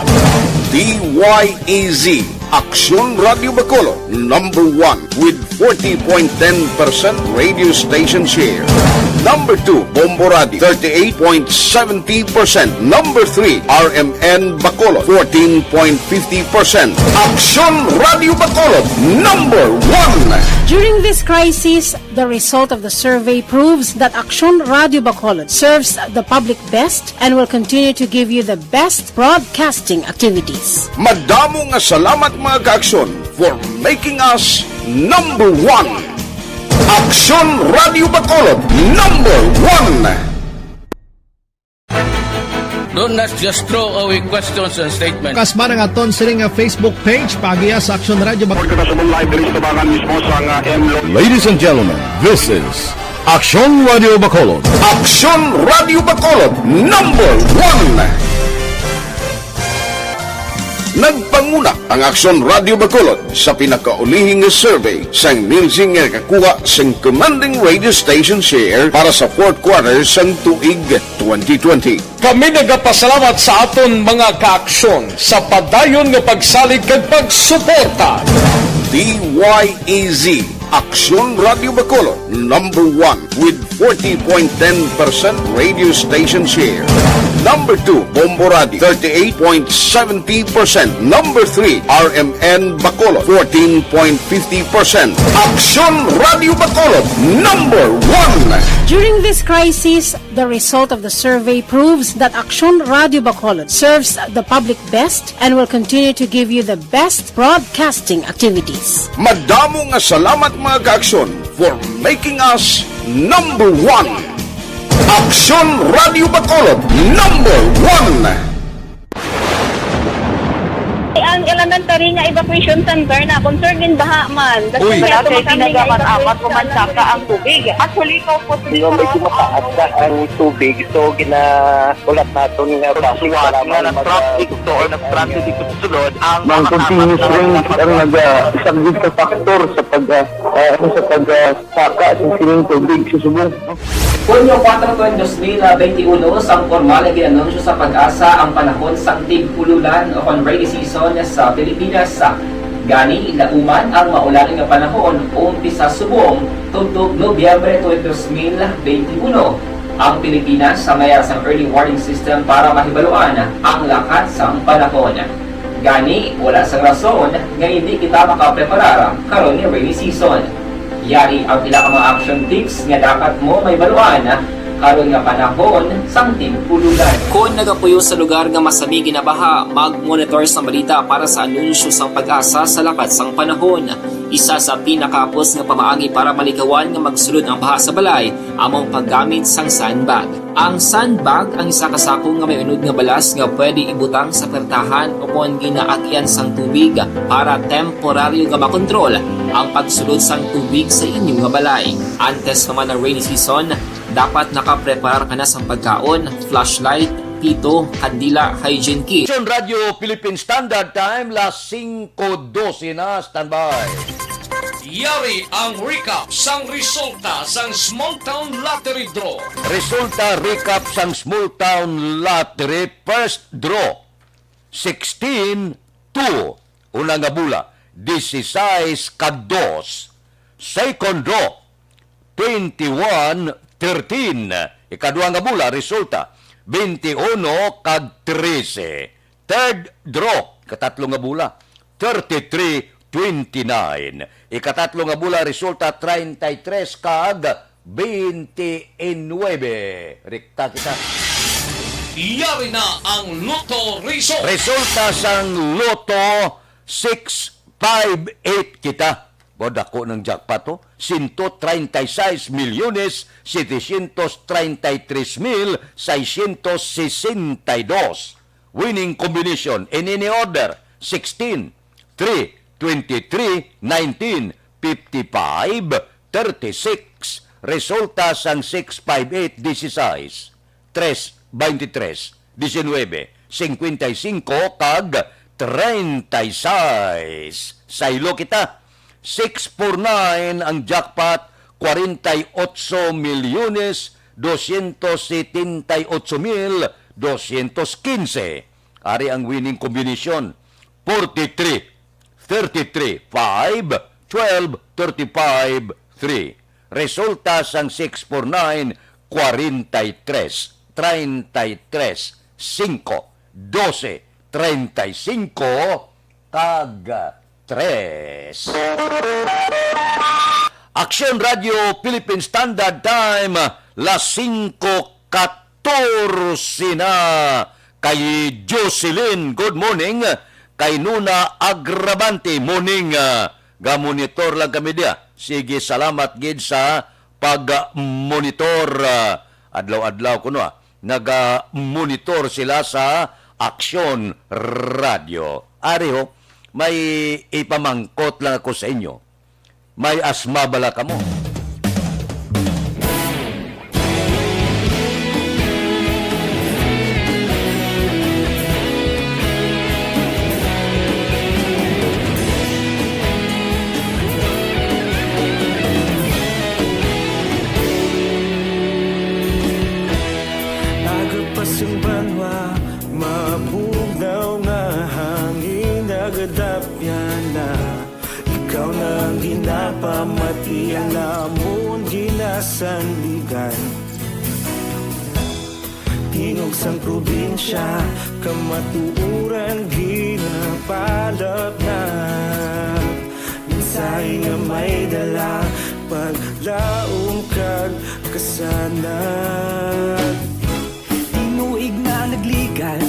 D Y E Z, Aksyon Radyo Bacolod, number one with forty point ten percent radio station share. Number two, Bombo Radio, thirty-eight point seventy percent. Number three, R M N Bacolod, fourteen point fifty percent. Aksyon Radyo Bacolod, number one. During this crisis, the result of the survey proves that Aksyon Radyo Bacolod serves the public best and will continue to give you the best broadcasting activities. Madamo nga salamat, mga kaaksyon, for making us number one. Aksyon Radyo Bacolod, number one. Don't not just throw away questions and statements. Kasma nga aton sini nga Facebook page, pagiya sa Aksyon Radyo Bac- Pagkakasabong live diri sa tabangan mismo sa nga M Lo- Ladies and gentlemen, this is Aksyon Radyo Bacolod. Aksyon Radyo Bacolod, number one. Nagpanguna ang Aksyon Radyo Bacolod sa pinakaulihi nga survey sang Nielsen nga nakakuha sang commanding radio station share para sa fourth quarter sang tuig twenty twenty. Kami nagapasalamat sa aton mga kaaksyon sa padayon nga pagsalig kag pagsuporta. D Y E Z, Aksyon Radio Bacolod, number one with forty point ten percent radio station share. Number two, Bombo Radio, thirty-eight point seventy percent. Number three, R M N Bacolod, fourteen point fifty percent. Aksyon Radio Bacolod, number one. During this crisis, the result of the survey proves that Aksyon Radio Bacolod serves the public best and will continue to give you the best broadcasting activities. Madamo nga salamat, mga kaaksyon, for making us number one. Aksyon Radio Bacolod, number one. Ang elementary nga evacuation center na concern din baha man. Kasi Uy. Wala kay tinaga man apat o man saka ang tubig. Actually, ikaw po, Di ba, medyo mataas na ang tubig, so ginaulat naton nga traffic nga para mag- nag-traffic to or nag-traffic dito sa sulod, ang Mang mga continuous tama rain na ang naga-, isang big factor sa pag, ah, ah, ano, sa pag, ah, saka sa sining tubig sa subong. Hunyo kuwatro, dos mil benti uno, sang pormal nga gin-anunsyo sa PAGASA ang panahon sang tig-ululan o kon rainy season sa Pilipinas. Gani, lauman ang maulan nga panahon umpisa subong tubtob Nobyembre twenty, dos mil benti uno. Ang Pilipinas may ara sang early warning system para mahibaluan ang lakat sang panahon. Gani, wala sang rason nga indi kita makapreparar karon nga rainy season. Yari ang pila ka mga action tips nga dapat mo mahibaluan karon nga panahon sang tig-ululan. Kon nagapuyo sa lugar nga masami ginabaha, mag-monitor sa balita para sa anunsyo sang PAGASA sa lakat sang panahon. Isa sa pinakahapos nga pamaagi para malikawan nga magsulod ang baha sa balay amo ang paggamit sang sandbag. Ang sandbag ang isa ka sako nga may unod nga balas nga pwede ibutang sa pertahan o kon ginaagian sang tubig para temporaryo nga makontrol ang pagsulod sang tubig sa inyo nga balay. Antes pa man ang rainy season, dapat nakapreparar ka na sang pagkaon, flashlight, pito, kandila, hygiene kit. Aksyon Radio Philippine Standard Time, las singko dose na. Standby. Yari ang recap sang resulta sang Small Town Lottery Draw. Resulta recap sang Small Town Lottery first draw, sixteen two. Una nga bula, disisais ka dos. Second draw, twenty-one thirteen. Ikadua nga bula, resulta, twenty-one kag trese. Third draw, katatlo nga bula, thirty-three twenty-nine. Ikatatlo nga bula, resulta, treinta y tres kag twenty-nuebe. Rekta kita. Yari na ang Lotto result. Resulta sang Lotto, six five eight kita. Ba, dako ng jackpot, oh. Ciento treinta y seis millones setecientos treinta y tres mil seiscientos sesenta y dos. Winning combination in any order, sixteen, three, twenty-three, nineteen, fifty-five, thirty-six. Resulta sang six five eight, disisais, tres, veintitrés, diecinuebe, cincuenta y cinco, kag treinta y seis. Saylo kita. Six four nine ang jackpot, cuarenta y ocho millones doscientos setenta y ocho mil doscientos quince. Ari ang winning combination, forty-three, thirty-three, five, twelve, thirty-five, three. Resulta sang six four nine, cuarenta y tres, treinta y tres, cinco, doce, treinta y cinco, kag tres. Aksyon Radio Philippine Standard Time, las singko katorse na. Kay Jocelyn, good morning. Kay Nuna Agravante, morning. Ah, ga-monitor lang kami diya. Sige, salamat gid sa pag-monitor, ah, adlaw-adlaw kuno, ah. Naga-monitor sila sa Aksyon Radio. Ari ho, may ipamangkot lang ako sa inyo. May asma bala kamo? Ang banwa, mabugnaw nga hangin nagadapyan na. Ikaw na ang ginapamati, ang amon ginasandigan. Tingog sang probinsya, kamatuoran ginapalapnat. Mensahe nga may dala, paglaom kag kasanag. Tinuig na nagligan,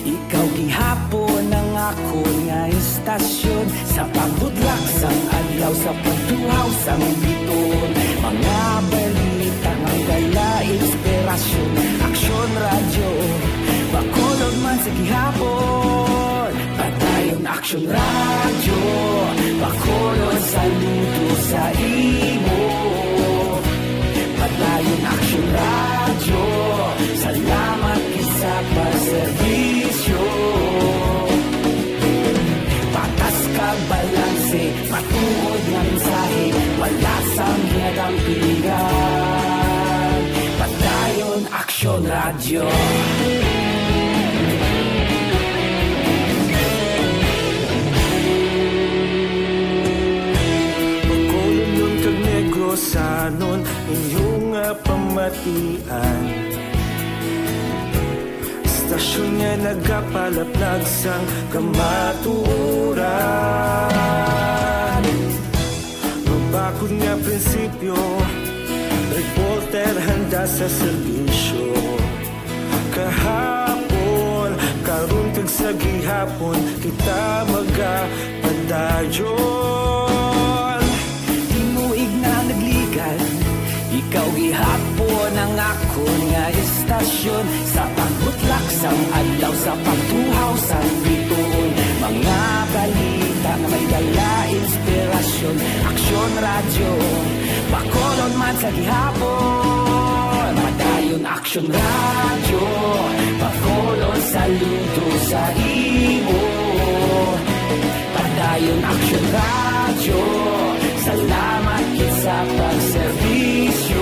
ikaw gihapon ang akon nga istasyon. Sa pagbutlak sang adlaw, sa pagtuhaw sang biton, mga balita nga dala inspirasyon. Aksyon Radyo, Bacolod man sa gihapon. Padayon Aksyon Radyo, Bacolod, saludo sa imo. Padayon Aksyon Radyo, salamat gid sa pagserbisyo. Patas kag balanse, matuod nga mensahe, wala sang ginadampigan. Padayon Aksyon Radyo. Bacolodnon kag Negrosanon, inyo nga pamatian. Istasyon nga nagapalaplag sang kamatuoran. Mabakod nga prinsipyo, reporter handa sa serbisyo. Kahapon, karon kag sa gihapon, kita magapadayon. Tinuig na nagligan, ikaw gihapon ang akon nga istasyon. Sa pagbutlak sang adlaw, sa pagtuhaw sang bituon, mga balita nga may dala inspirasyon. Aksyon Radyo, Bacolod man sa gihapon. Padayon Aksyon Radyo, Bacolod, saludo sa imo. Padayon Aksyon Radyo, salamat gid sa pagserbisyo.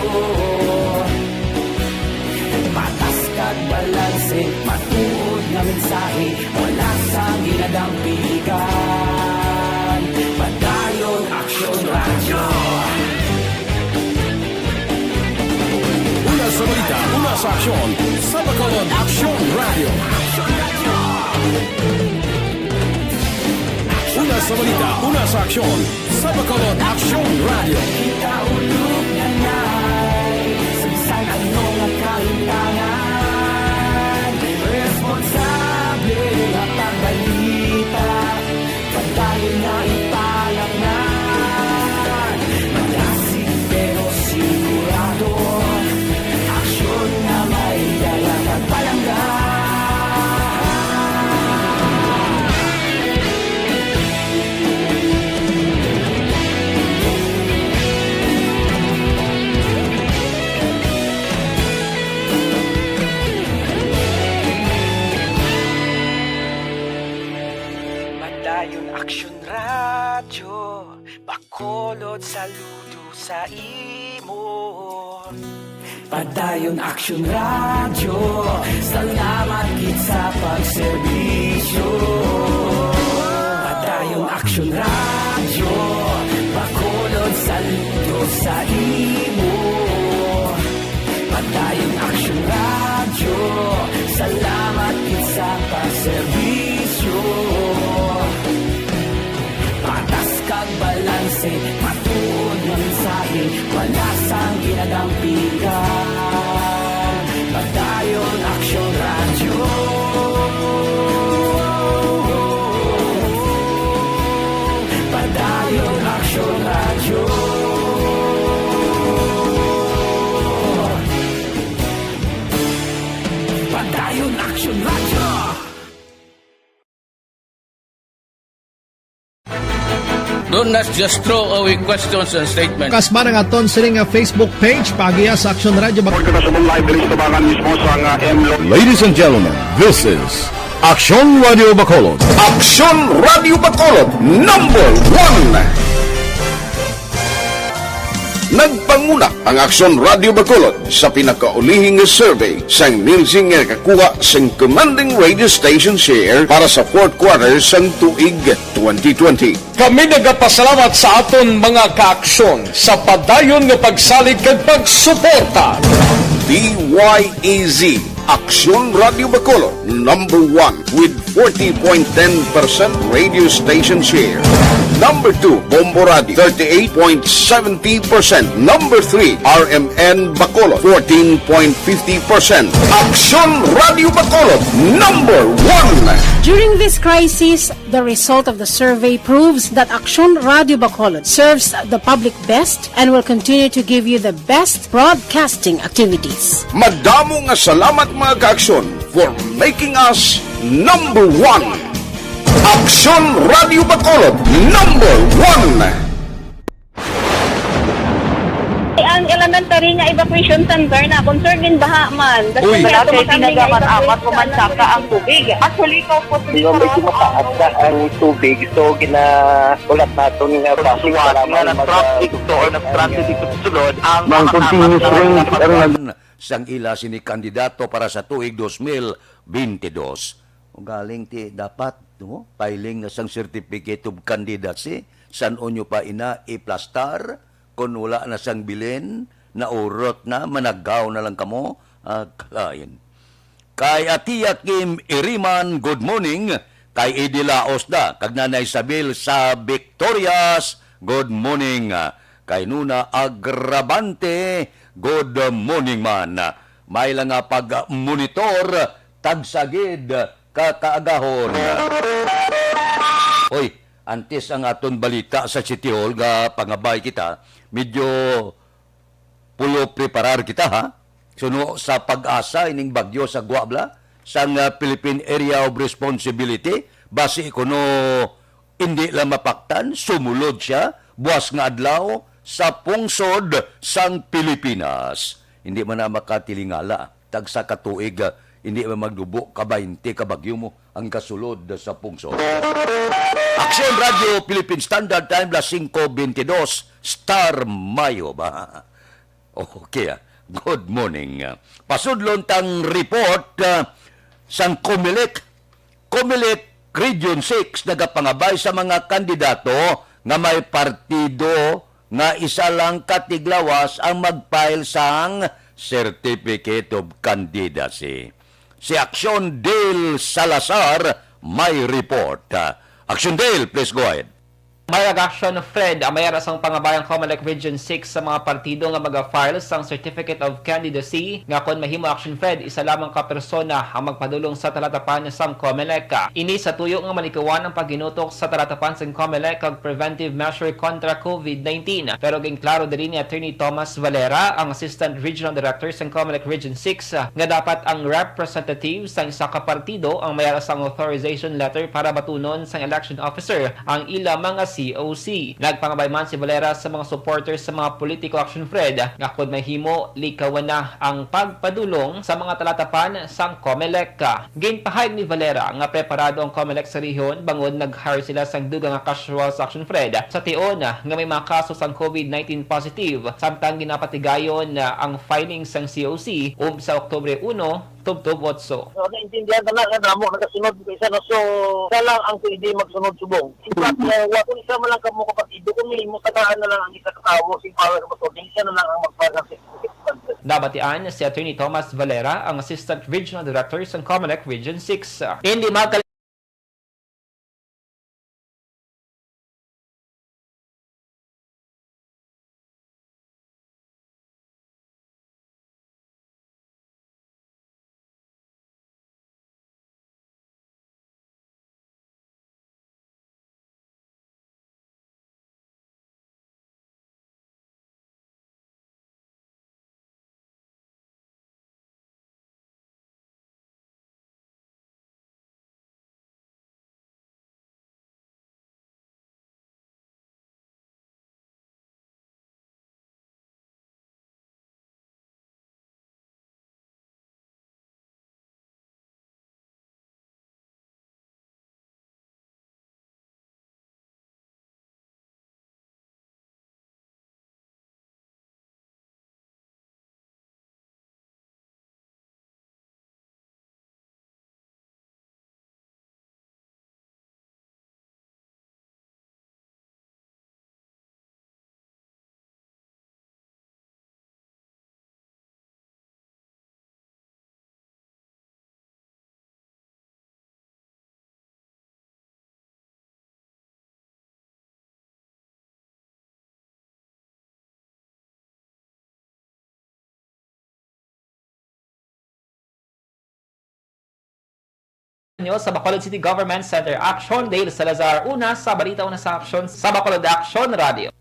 Patas kag balanse, matuod nga mensahe, wala sang ginadampigan. Padayon Aksyon Radyo. Una sa balita, una sa aksyon, sa Bacolod Aksyon Radyo. Una sa balita, una sa aksyon, sa Bacolod Aksyon Radyo. Kita ulog na nay, sa bisan ano nga kahitangan, responsable nga pagbalita. Padayon na ipalapngan, malasig pero sigurado, aksyon nga may dala kag palangga. Padayon Aksyon Radyo, Bacolod, saludo sa imo. Padayon Aksyon Radyo, salamat gid sa pagserbisyo. Padayon Aksyon Radyo, Bacolod, saludo sa imo. Padayon Aksyon Radyo, salamat gid sa pagserbisyo. Patas kag balanse, matuod nga mensahe, wala sang ginadampigan. Padayon Aksyon Radyo. Padayon Aksyon Radyo. Padayon Aksyon Radyo. Do not just throw away questions and statements. Kasba na nga ton sini nga Facebook page, paagiha sa Aksyon Radyo Bac- Report ka sa live diri sa tabangan mismo sa nga M Lo- Ladies and gentlemen, this is Aksyon Radyo Bacolod. Aksyon Radyo Bacolod, number one. Nagpanguna ang Aksyon Radio Bacolod sa pinakaulihing nga survey sang Nielsen nga nakakuha sang commanding radio station share para sa fourth quarter sang tuig twenty twenty. Kami nagapasalamat sa aton mga kaaksyon sa padayon nga pagsalig kag pagsuporta. D Y E Z, Aksyon Radio Bacolod, number one with forty point ten percent radio station share. Number two, Bombo Radio, thirty-eight point seventy percent. Number three, R M N Bacolod, fourteen point fifty percent. Aksyon Radio Bacolod, number one. During this crisis, the result of the survey proves that Aksyon Radio Bacolod serves the public best and will continue to give you the best broadcasting activities. Madamo nga salamat, mga kaaksyon, for making us number one. Aksyon Radio Bacolod, number one. Ang elementary nga evacuation center na concern din baha man. Uy. Wala kay ginagamat-amat, kumansaka ang tubig. Actually, ikaw po, medyo mataas na ang tubig, so ginahulat naton nga traffic para nga mag- nag-traffic to or nag-traffic dito sa sulod ang mga continuous rain ang nag- Sang ila sini kandidato para sa tuig dos mil binte dos. Galing ti dapat, no? Filing na sang certificate of candidacy. San-o nyo pa ina iplastar? Kon wala na sang bilin, naurot na, managaw na lang kamo. Ah, kalain. Kay Atiya Kim Iriman, good morning. Kay Eddie Laos da, kag Nanay Isabel sa Victorias, good morning. Kay Nuna Agravante, good morning man. May lang nga pag-monitor, tagsagid, kakaagahon. Oy, antes ang aton balita sa City Hall nga pangabay kita, medyo pulo preparar kita, ha? Suno sa pag-asa ining bagyo sa Guabla, sang, ah, Philippine Area of Responsibility, basi kuno hindi lang mapaktan, sumulod siya buas nga adlaw sa pungsod sang Pilipinas. Hindi man na makatilingala, tagsa ka tuig, ah, hindi man magdubo ka baynte ka bagyo mo ang gasulod sa pungsod. Aksyon Radio Philippine Standard Time, las singko bentidós, Star Mayo ba? Okay, ah. Good morning. Pasudlon tang report, ah, sang Comelec. Comelec Region six nagapangabay sa mga kandidato nga may partido nga isa lang ka tiglawas ang mag-file sang Certificate of Candidacy. Si Action Dale Salazar may report. Action Dale, please go ahead. Mayra Action Fred, ang mayara sang pangabayang Comelec Region six sa mga partido nga maga-file sang Certificate of Candidacy, nga kon mahimo, Action Fred, isa lamang ka persona ang magpadulong sa talatapan sang Comelec. Ini sa tuyo nga malikawan ang paghinutok sa talatapan sang Comelec kag preventive measure kontra COVID nineteen. Pero ginklaro diri ni Attorney Thomas Valera, ang Assistant Regional Director sang Comelec Region six, nga dapat ang representative sang isa ka partido ang mayara sang authorization letter para batunon sang election officer ang ila mga C O C. Nagpangabay man si Valera sa mga supporters sa mga politiko, Action Fred, nga kon mahimo, likawan na ang pagpadulong sa mga talatapan sang Comelec. Ginpahayag ni Valera nga preparado ang Comelec sa rehiyon bangod nag-hire sila sang dugang nga casual sa Action Fred sa tion nga may mga kaso sang COVID nineteen positive, samtang ginapatigayon ang filing sang C O C um sa Oktubre uno tubtob otso. So, naintindihan ta na nga damo nagasunod kaysa, no? So, isa lang ang pwede magsunod subong. In fact, uh, wa, kung isa man lang kamo ka partido, kung may mo, tagaan na lang ang isa ka tawo, sing power ka motor, isa na lang ang magpasang. Nabatian si Attorney Thomas Valera, ang Assistant Regional Director sa Comelec Region six. Hindi makal- Nyo sa Bacolod City Government Center. Action, Dale Salazar. Una sa balita, una sa aksyon sa Bacolod Action Radio.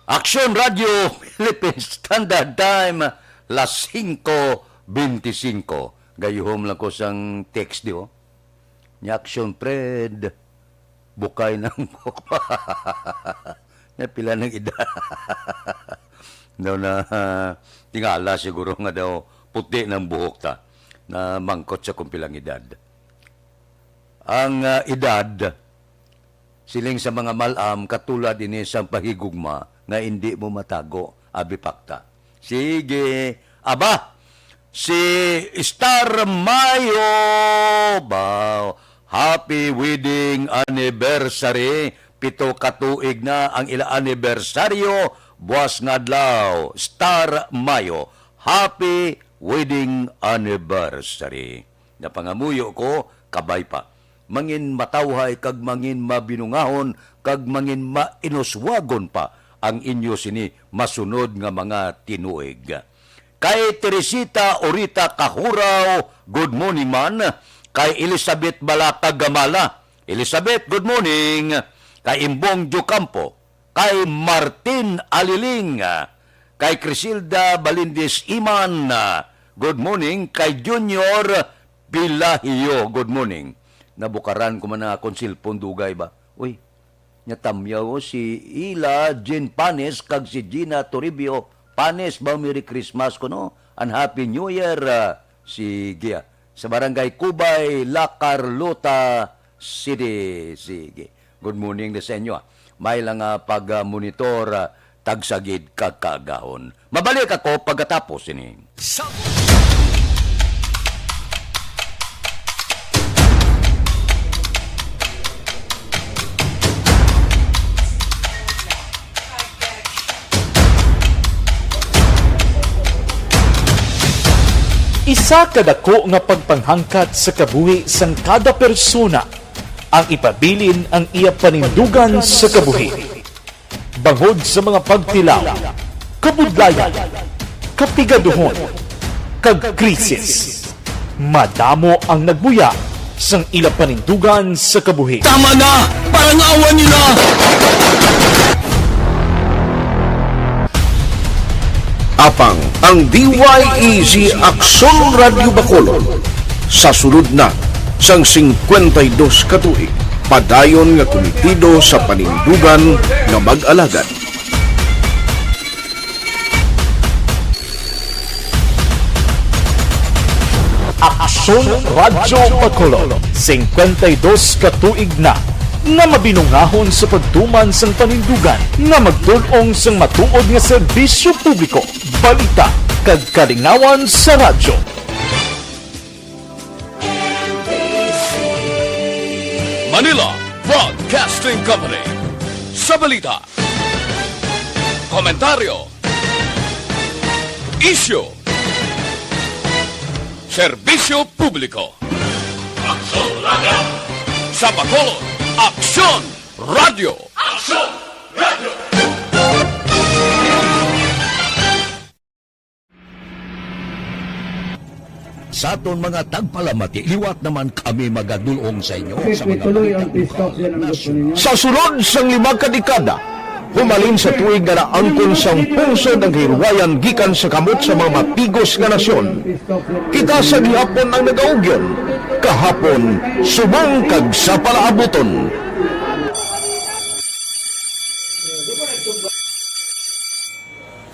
Action Radio Philippine Standard Time, las singko benti singko. Gayuhom lang ko sang text di, oh. Nya action, Fred. Bukay ng buhok. Na pila ng edad? Daw na, tingala siguro nga daw puti ng buhok ta. Na mangkot sa kung pilang edad. Ang, ah, edad, siling sa mga malam, katulad ini sang pahigugma nga indi mo matago, abi pakta. Sige, aba, si Star Mayo, ba, happy wedding anniversary. Pito ka tuig na ang ila anibersaryo, buas nga adlaw, Star Mayo. Happy wedding anniversary. Napangamuyo ko, kabay pa. Mangin matawhay kag mangin mabinungahon kag mangin mainuswagon pa ang inyo sini masunod nga mga tinuig. Kay Teresita Orita Kahuraw, good morning man. Kay Elizabeth Balata Gamala, Elizabeth, good morning. Kay Imbong Diocampo, kay Martin Aliling, kay Crisilda Balindis Iman, good morning. Kay Junior Pilahio, good morning. Nabukaran ko man ang akon cellphone, dugay ba? Uy, nya tamyaw, oh, si Ila Jean Panes kag si Gina Toribio. Panes ba, Merry Christmas kuno and Happy New Year. Ah, sige, ah. Sa Barangay Cubay, La Carlota City. Sige. Good morning na sa inyo, ah. May lang, ah, pag-monitor, ah, tagsagid kag kaagahon. Mabalik ako pagkatapos ini. Sa Isa ka dako nga pagpanghangkat sa kabuhi sang kada persona ang ipabilin ang iya panindugan sa kabuhi. Bangod sa mga pagtilaw, kabudlayan, kapigaduhon, kag krisis, madamo ang nagbuya sang ila panindugan sa kabuhi. Tama na! Parangawan niyo na! Apang ang D Y E Z Aksyon Radyo Bacolod sa sulod na sang singkwenta y dos ka tuig, padayon nga kumitido sa panindugan nga mag-alagad. Aksyon Radyo Bacolod, singkwenta y dos ka tuig na nga mabinungahon sa pagtuman sang panindugan nga magtul-ong sang matuod nga serbisyo publiko, balita, kag kalingawan sa radyo. Manila Broadcasting Company. Sa balita, komentaryo, isyu, serbisyo publiko. Aksyon Radyo. Sa Bacolod, Aksyon Radyo. Aksyon Radyo. Sa aton mga tagpalamati, liwat naman kami magadulong sa inyo sa mga balita lugar, nasyon. Sa sulod sang lima ka dekada, humalin sa tuig nga naangkon sang pungsod ang kahirwayan gikan sa kamot sa mga matigos nga nasyon, kita sa gihapon ang nagaugyon, kahapon, subong kag sa palaabuton.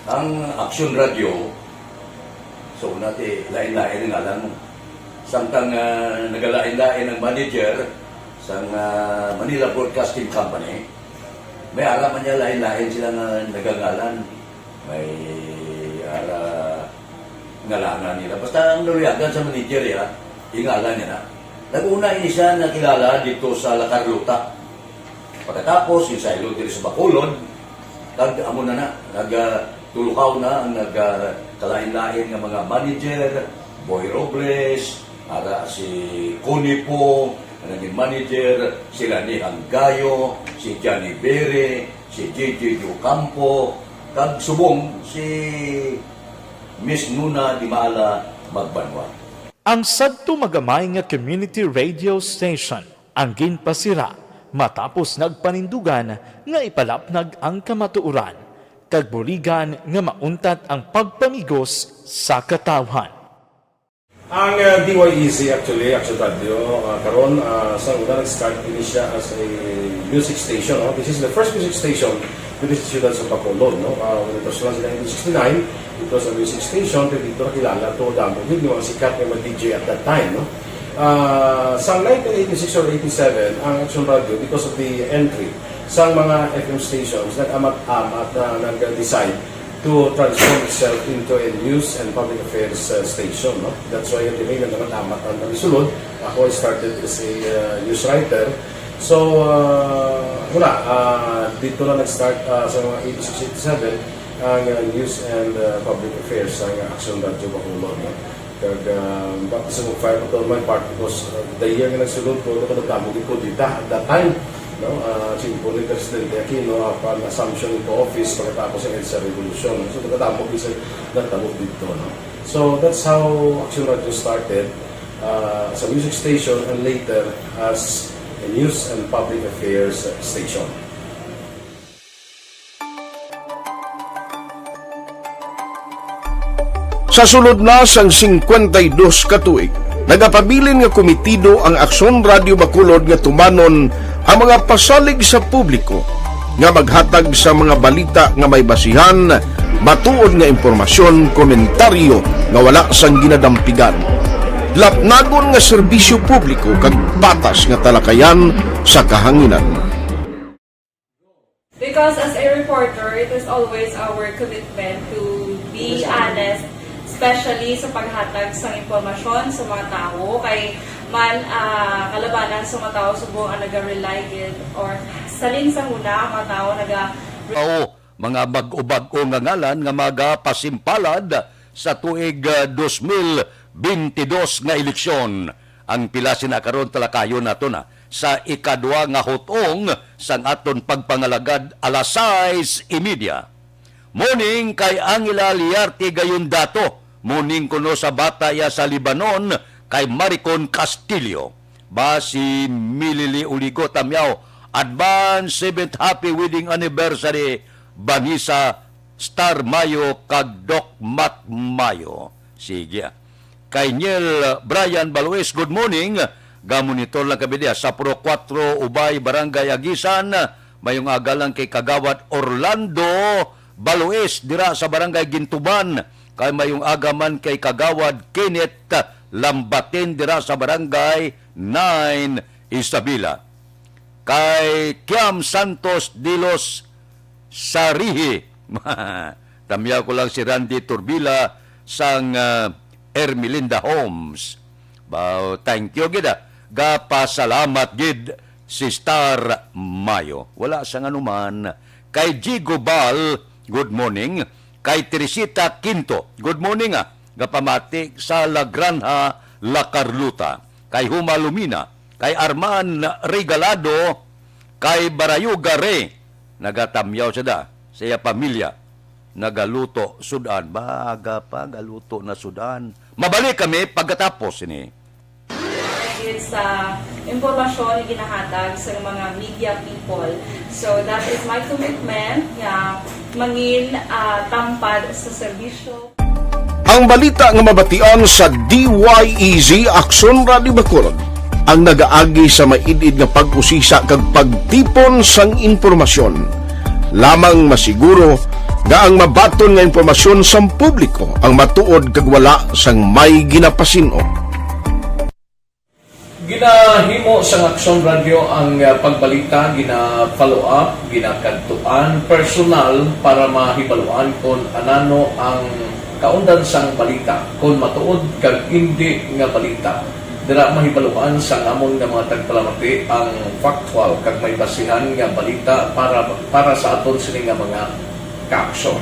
Ang Aksyon Radyo, so, nati, lain-lain ang ngalan mo. Samtang, ah, nagalain-lain ang manager sang, ah, Manila Broadcasting Company, may ara man niya lain-lain sila nga nagangalan. May ara ngalanan nila. Basta ang naluyagan sa manager, ya, ingalan niya na. Nag-una ini siya nakilala dito sa La Carlota. Pagkatapos, yung sa Ilog diri sa Bacolod, kag amo na na, nag, ah, tulukaw na ang nag, ah, kalain-lain nga mga manager, Boy Robles, ara si Connie po, ang naging manager, sila ni Hanggayo, si Johnny Bere, si J J Ocampo, kag subong si Miss Nuna Dimala Magbanwa. Ang sadto magamay nga community radio station ang ginpasira matapos nagpanindugan nga ipalapnag ang kamatuoran kag buligan nga mauntat ang pagpamigos sa katawhan. Ang, ah, D Y E C, actually, Action Radio, ah, karon, ah, sa una nag-start ini siya as a music station, no? This is the first music station within the siyudad sa Bacolod, no? Ah, when it was launched in nineteen sixty-nine, it was a music station, pero dito nakilala to, damo gid nga mga sikat nga mga D J at that time, no? Ah, sa nineteen eighty-six or eighty-seven, ang Action Radio, because of the entry sa mga F M stations, nag-amat-amat na nag-decide to transform itself into a news and public affairs, uh, station, no? That's why yung name nagkakatamat ang pagsulod. Ako, I started as a, uh, news writer. So, uh, wala, uh, dito na nag-start, uh, sa mga eighty-six, eighty-seven, ang, uh, news and, uh, public affairs sa Action Radio Bacolod, no? Kag, ah, baptism of fire pa to my part because, ah, the year nga nagsulod ko, nagkadamo gid ko dita at that time, no? Ah, simple ni Presidente Aquino, upon assumption into office pagkatapos ng EDSA Revolution. So, nagkadamo gid sa nagtabo dito, no? So, that's how Action Radio started, ah, as a music station and later as a news and public affairs station. Sa sulod na sang singkwenta y dos ka tuig, nagapabilin nga komitido ang Aksyon Radio Bacolod nga tumanon ang mga pasalig sa publiko nga maghatag sa mga balita nga may basihan, matuod nga impormasyon, komentaryo nga wala sang ginadampigan, lapnagon nga serbisyo publiko kag patas nga talakayan sa kahanginan. Because as a reporter, it is always our commitment to be honest, especially sa paghatag sang impormasyon sa mga tawo. Kay man, ah, kalabanan sa mga tawo subong ang naga-rely gid or salin sa huna ang mga tawo naga- Tawo, mga bag-o-bag-o nga ngalan nga magapasimpalad sa tuig, ah, dos mil bentidós nga eleksyon. Ang pila sina karon talakayon nato na sa ikadwa nga hutong sang aton pagpangalagad alas sais y media. Morning kay Angela Liarte Gayondato. Morning kuno sa bata iya sa Libanon kay Maricon Castillo. Ba si Milili Uligo Tamyaw. Advance seventh happy wedding anniversary, Vanessa Star Mayo kag Doc Mac Mayo. Sige, ah. Kay Niel Brian Balois, good morning. Gamonitor lang kami diya sa Pro Cuatro Ubay, Barangay Agisan. Mayong aga lang kay Kagawad Orlando Balois dira sa Barangay Gintuban. Kay mayong aga man kay Kagawad Kenneth Lambatin dira sa Barangay nine Isabela. Kay Kiam Santos de los Sarihi. Tamyaw ko lang si Randy Turbila sang, ah, Ermelinda Homes. Ba, thank you gid, ah. Gapasalamat gid si Star Mayo. Wala sang anuman. Kay Jigo Bal, good morning. Kay Teresita Quinto, good morning, ah. Gapamati sa La Granja, La Carlota. Kay Huma Lumina, kay Arman Regalado, kay Barayuga Re, nagatamyaw siya da sa iya pamilya. Nagaluto sudan, baga pa galuto na sudan. Mabalik kami pagkatapos ini. Sa impormasyon nga ginahatag sa mga media people. So, that is my commitment nga mangin, ah, tampad sa serbisyo. Ang balita nga mabatian sa D Y E Z Aksyon Radio Bacolod ang nagaagi sa maid-id nga pag-usisa kag pagtipon sang impormasyon. Lamang masiguro nga ang mabaton nga impormasyon sang publiko ang matuod kag wala sang may ginapasin-o. Ginahimo sang Aksyon Radio ang, ah, pagbalita, gina-follow up, ginakadtuan personal para mahibaluan kon anano ang kaundan sang balita, kon matuod kag indi nga balita. Dira mahibaluan sang amon nga mga tagpalamati ang factual kag may basihan nga balita para, para sa aton sini nga mga kaaksyon.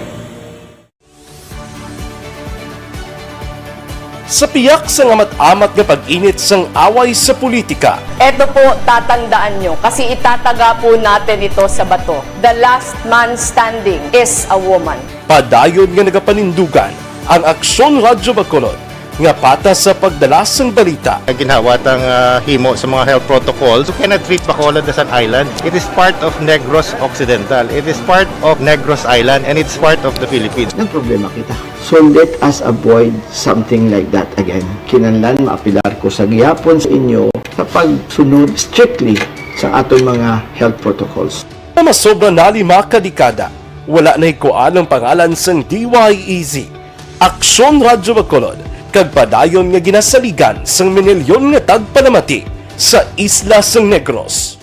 Sa piyak sang amat-amat nga pag-init sang away sa politika. Eto po, tatandaan nyo, kasi itataga po natin ito sa bato. The last man standing is a woman. Padayon nga nagapanindugan ang Aksyon Radyo Bacolod nga patas sa pagdala sang balita. Ginhawa tang, ah, himo sa mga health protocols. You cannot treat Bacolod as an island. It is part of Negros Occidental. It is part of Negros Island, and it's part of the Philippines. Nagproblema kita. So let us avoid something like that again. Kinahanglan maapelar ko sa gihapon sa inyo sa pagsunod strictly sa aton mga health protocols. Nga masobra na lima ka dekada, wala na hikuan ang pangalan sang D Y E Z, Aksyon Radyo Bacolod, kag padayon nga ginasaligan sang minilyon nga tagpalamati sa isla sang Negros.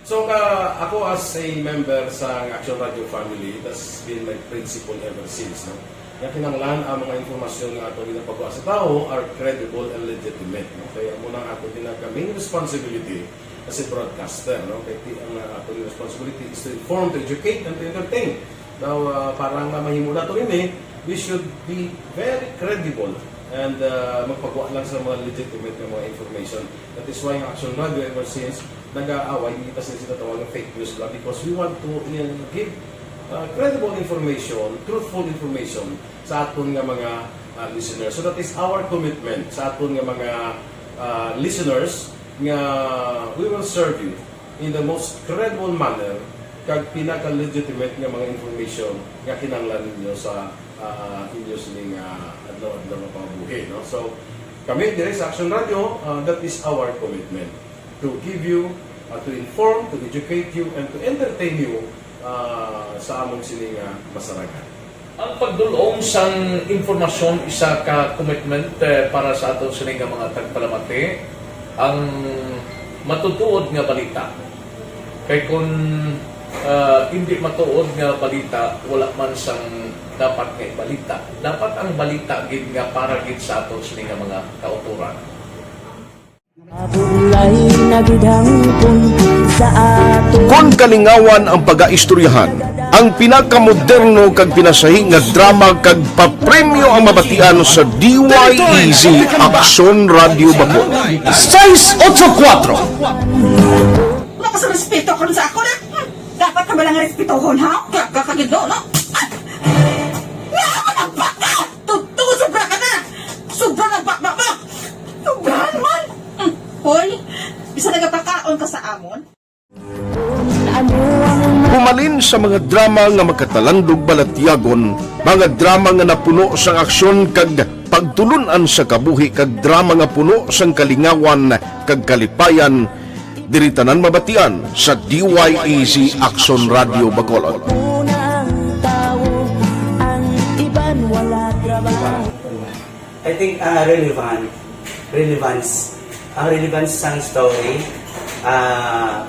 So, ka, ako as a member sa Action Radio family, that's been my principle ever since, no? Nga kinahanglan ang mga informasyon nga ato ginapagawa sa tawo are credible and legitimate, no? Kaya amo na ang ato ginaka main responsibility as a broadcaster, no? Kay ti-, ang, uh, ato responsibility is to inform, to educate, and to entertain. Now, uh, para nga mahimo nato ini, we should be very credible and, uh, magpagawa lang sa mga legitimate nga mga information. That is why ang Action Radio ever since nag-aaway, hindi pa sila sinatawag ng fake news lang because we want to, uh, give, uh, credible information, truthful information sa aton nga mga, uh, listeners. So that is our commitment sa aton nga mga, uh, listeners nga we will serve you in the most credible manner kag pinaka-legitimate nga mga information nga kinahanglan ninyo sa, ah, inyo sining, ah, adlaw-adlaw nga pangabuhi, no? So, kami diri sa Action Radio, ah, that is our commitment, to give you, ah, to inform, to educate you, and to entertain you, ah, sa among sining, ah, masarangan. Ang pagdul-ong sang impormasyon isa ka commitment, eh, para sa aton sini nga mga tagpalamati, ang matutuod nga balita. Kay kun, ah, indi matuod nga balita, wala man sang dapat nga ibalita. Dapat ang balita gid nga para gid sa aton sini nga mga kautoran. Mabulay na gid hangpon sa aton. Kon kalingawan ang pagaistoryahan, ang pinakamoderno kag pinasahi nga drama kag papremyo ang mabatian sa D Y E Z Aksyon Radio Bacolod. Seis ocho kuatro. Wala ka sa respeto karon sa ako na. Hmm, dapat ka ba lang respetohon, ha? Gaga ka gid, no? Ah! Nga ako nagbaka! Totoo, sobra ka na! Sobra na ang bakbak mo! Sobrahan man! Hmm. Hoy, bisa nagapakaon ka sa amon? Humalin sa mga drama nga makatalandog balatyagon, mga drama nga napuno sang aksyon kag pagtulun-an sa kabuhi, kag drama nga puno sang kalingawan kag kalipayan, diri tanan mabatian sa D Y E Z Aksyon Radio Bacolod. Unang tawo, ang iban wala trabaho. I think, ah, relevant, relevance, ang relevance sang story, ah,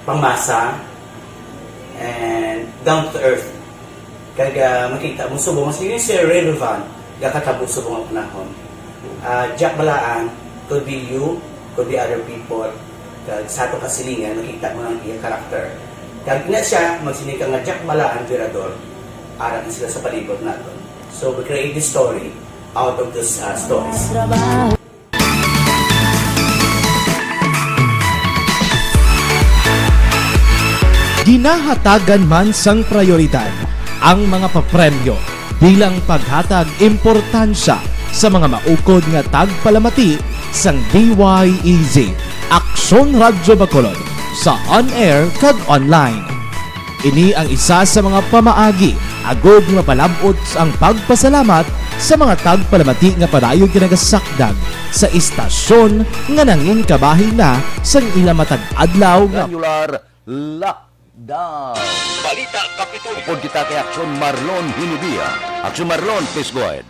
pangmasa, and down to earth. Kag, ah, makita mo subong, mas yun siya relevant, gakatabo subong ang panahon. Ah, Jack Balaan, could be you, could be other people, kag sa ato kasilingan, makita mo ang iya character. Kag na siya, magsiling ka nga Jack Balaan, Virador, ara na sila sa palibot naton. So, we create this story out of those, uh, stories. Ginahatagan man sang prayoridad ang mga papremyo bilang paghatag importansya sa mga maukod nga tagpalamati sang D Y E Z, Aksyon Radyo Bacolod, sa on-air kag online. Ini ang isa sa mga pamaagi agod nga mapalab-ot ang pagpasalamat sa mga tagpalamati nga padayon nga nagasakdag sa istasyon nga nangin kabahin na sang ila matag adlaw nga Granular Lockdown. Balita Kapitolyo. Upod kita kay Aksyon Marlon Hinubia. Aksyon Marlon, please go ahead.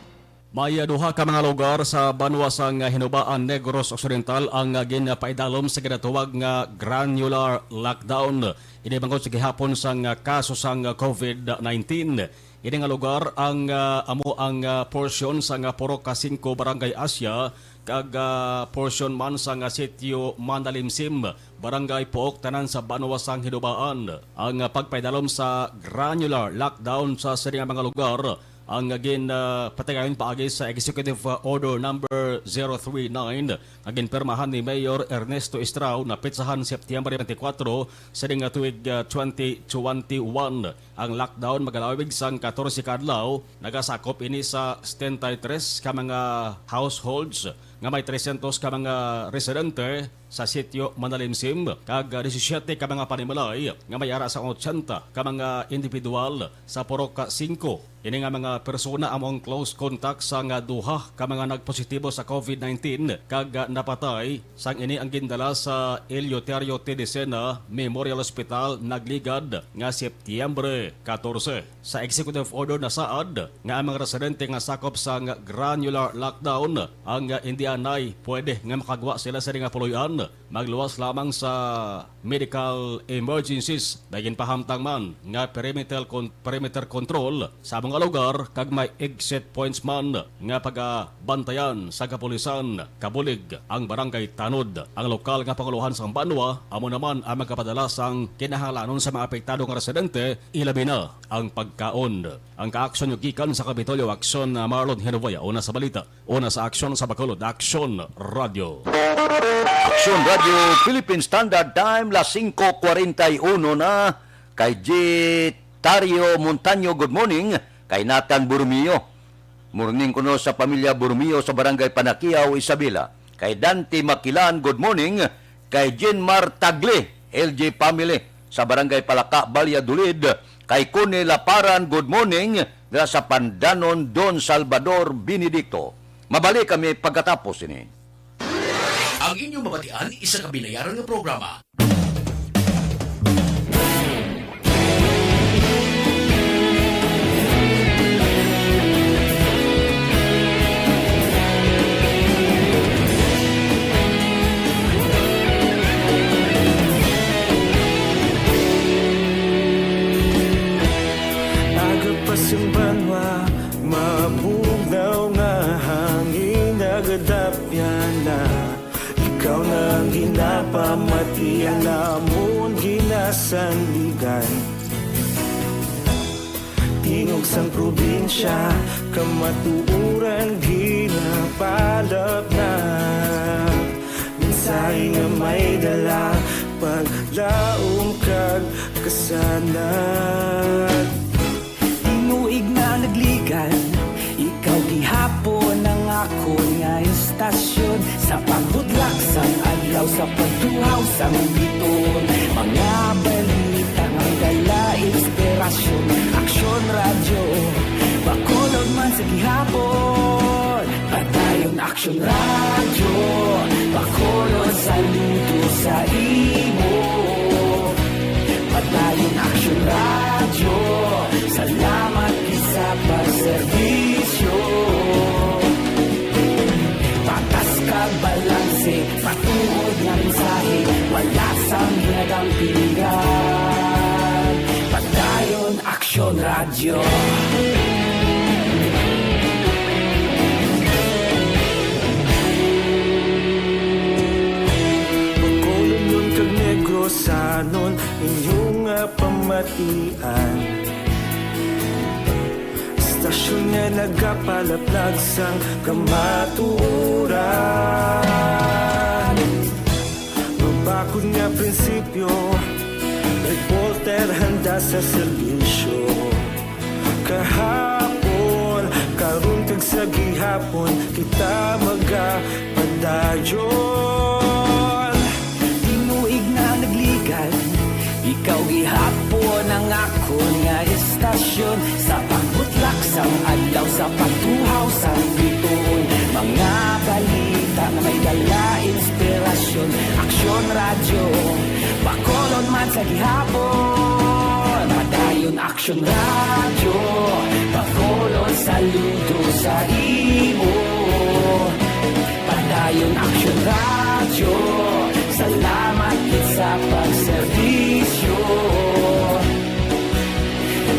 May duha ka mga lugar sa banwa sang Hinubaan, Negros Occidental, ang ginpaidalom sa ginatawag nga granular lockdown. Ini bangod sa gihapon sang kaso sang COVID nineteen. Ini nga lugar ang, ah, amo ang, ah, porsyon sang Purok Singko, Barangay Asia, kag, ah, porsyon man sang Sitio Manalimsim, Barangay Pook, tanan sa banwa sang Hinubaan. Ang, ah, pagpaidalom sa granular lockdown sa sini nga mga lugar Ang gin, ah, patigayon paagi sa Executive, ah, Order Number zero three nine nga ginpirmahan ni Mayor Ernesto Estrao, na petsahan Setyembre twenty-four sining nga tuig, ah, twenty twenty-one. Ang lockdown magalawig sang katorse ka adlaw. Nagasakop ini sa setenta y tres ka mga households nga may trescientos ka mga residente sa sitio Manalimsim, kag disisyete ka mga panimalay nga may ara sa ochenta ka mga individual sa Purok Singko. Ini nga mga persona amo ang close contact sang duha ka mga nagpositibo sa covid nineteen kag napatay, sang ini ang gindala sa Eleuterio T. Decena Memorial Hospital, Nagligad, nga Setyembre katorse. Sa executive order nasaad nga ang mga residente nga sakop sang granular lockdown ang hindi anay pwede nga makagwa sila sa nga puloy-an, magluwas lamang sa medical emergencies. May ginpahamtang man nga perimeter con-, perimeter control sa mga lugar kag may exit points man nga pagabantayan sa kapulisan. Kabulig ang Barangay Tanod. Ang lokal nga pangulohan sang banwa amo naman ang magapadala sang kinahanglanon sa mga apektado nga residente, ilabi na ang pagkaon. Ang kaaksyon nyo gikan sa Kapitolyo Aksyon, ah, Marlon Henovoya. Una sa balita, una sa aksyon sa Bacolod, Aksyon Radio. Aksyon Radio, Philippine Standard Time, las singko kwarenta y uno na. Kay Gitario Montaño, good morning. Kay Nathan Borromeo, morning kuno sa pamilya Borromeo sa Barangay Panaquiao, Isabela. Kay Dante Makilan, good morning. Kay Jenmar Tagle, L J family, sa Barangay Palaka, Valladolid. Kay Connie Laparan, good morning, dira sa Pandanon, Don Salvador Benedicto. Mabalik kami pagkatapos ini. Ang inyong mabatian, isa ka binayaran nga programa. Aga pa sang banwa, mabugnaw nga hangin nagadapyan na. Ikaw na ang ginapamatian namon ginasandigan. Tingog sang probinsya, kamatuoran ginapalapnag. Mensahe nga may dala, paglaom kag kasanag. Tinuig na nagligan, ikaw gihapon ang akon nga istasyon. Sa pagbudlak sang adlaw, sa pagtuhaw sang bituon, mga balita nga dala inspirasyon. Aksyon Radyo, Bacolod man sa gihapon. Padayon Aksyon Radyo, Bacolod, saludo sa imo. Padayon Aksyon Radyo, salamat gid sa pagserbisyo. Patas kag balanse, matuod nga mensahe, wala sang ginadampigan. Padayon Aksyon Radyo. Bacolodnon kag Negrosanon, inyo nga pamatian. Istasyon nga nagapalaplag sang kamatuoran. Mabakod nga prinsipyo, reporter handa sa serbisyo. Kahapon, karon kag sa gihapon, kita magapadayon. Tinuig na nagligan, ikaw gihapon ang akon nga istasyon. Sa pagbutlak sang adlaw, sa pagtuhaw sang bituon, mga balita nga may dala inspirasyon. Aksyon Radyo, Bacolod man sa gihapon. Padayon Aksyon Radyo, Bacolod, saludo sa imo. Padayon Aksyon Radyo, salamat gid sa pagserbisyo.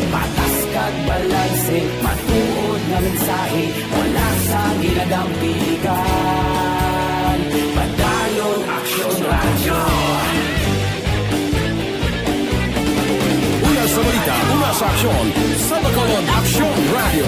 Patas kag balanse, matuod nga mensahe, wala sang ginadampigan. Padayon Aksyon Radyo. Una sa balita, una sa Aksyon sa Bacolod, Aksyon Radio.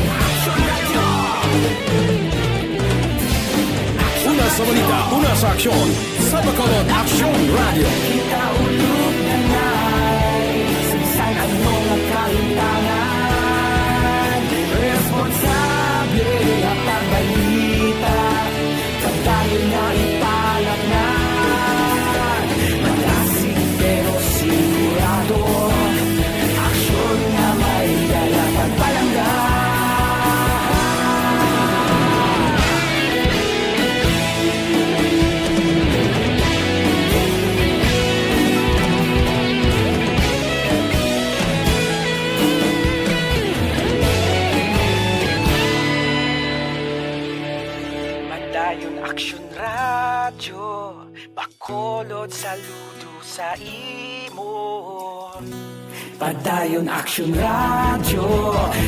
Una sa balita, una sa aksyon sa Bacolod, Aksyon Radio. Kita ulog na na'y saysay ang mga kahintangan. Responsable at pagbalita. Padayon na ipalatnag, malasig pero sigurado. Aksyon nga may dala pagpalangga. Padayon Aksyon Radyo, Bacolod, saludo sa imo. Padayon Aksyon Radyo,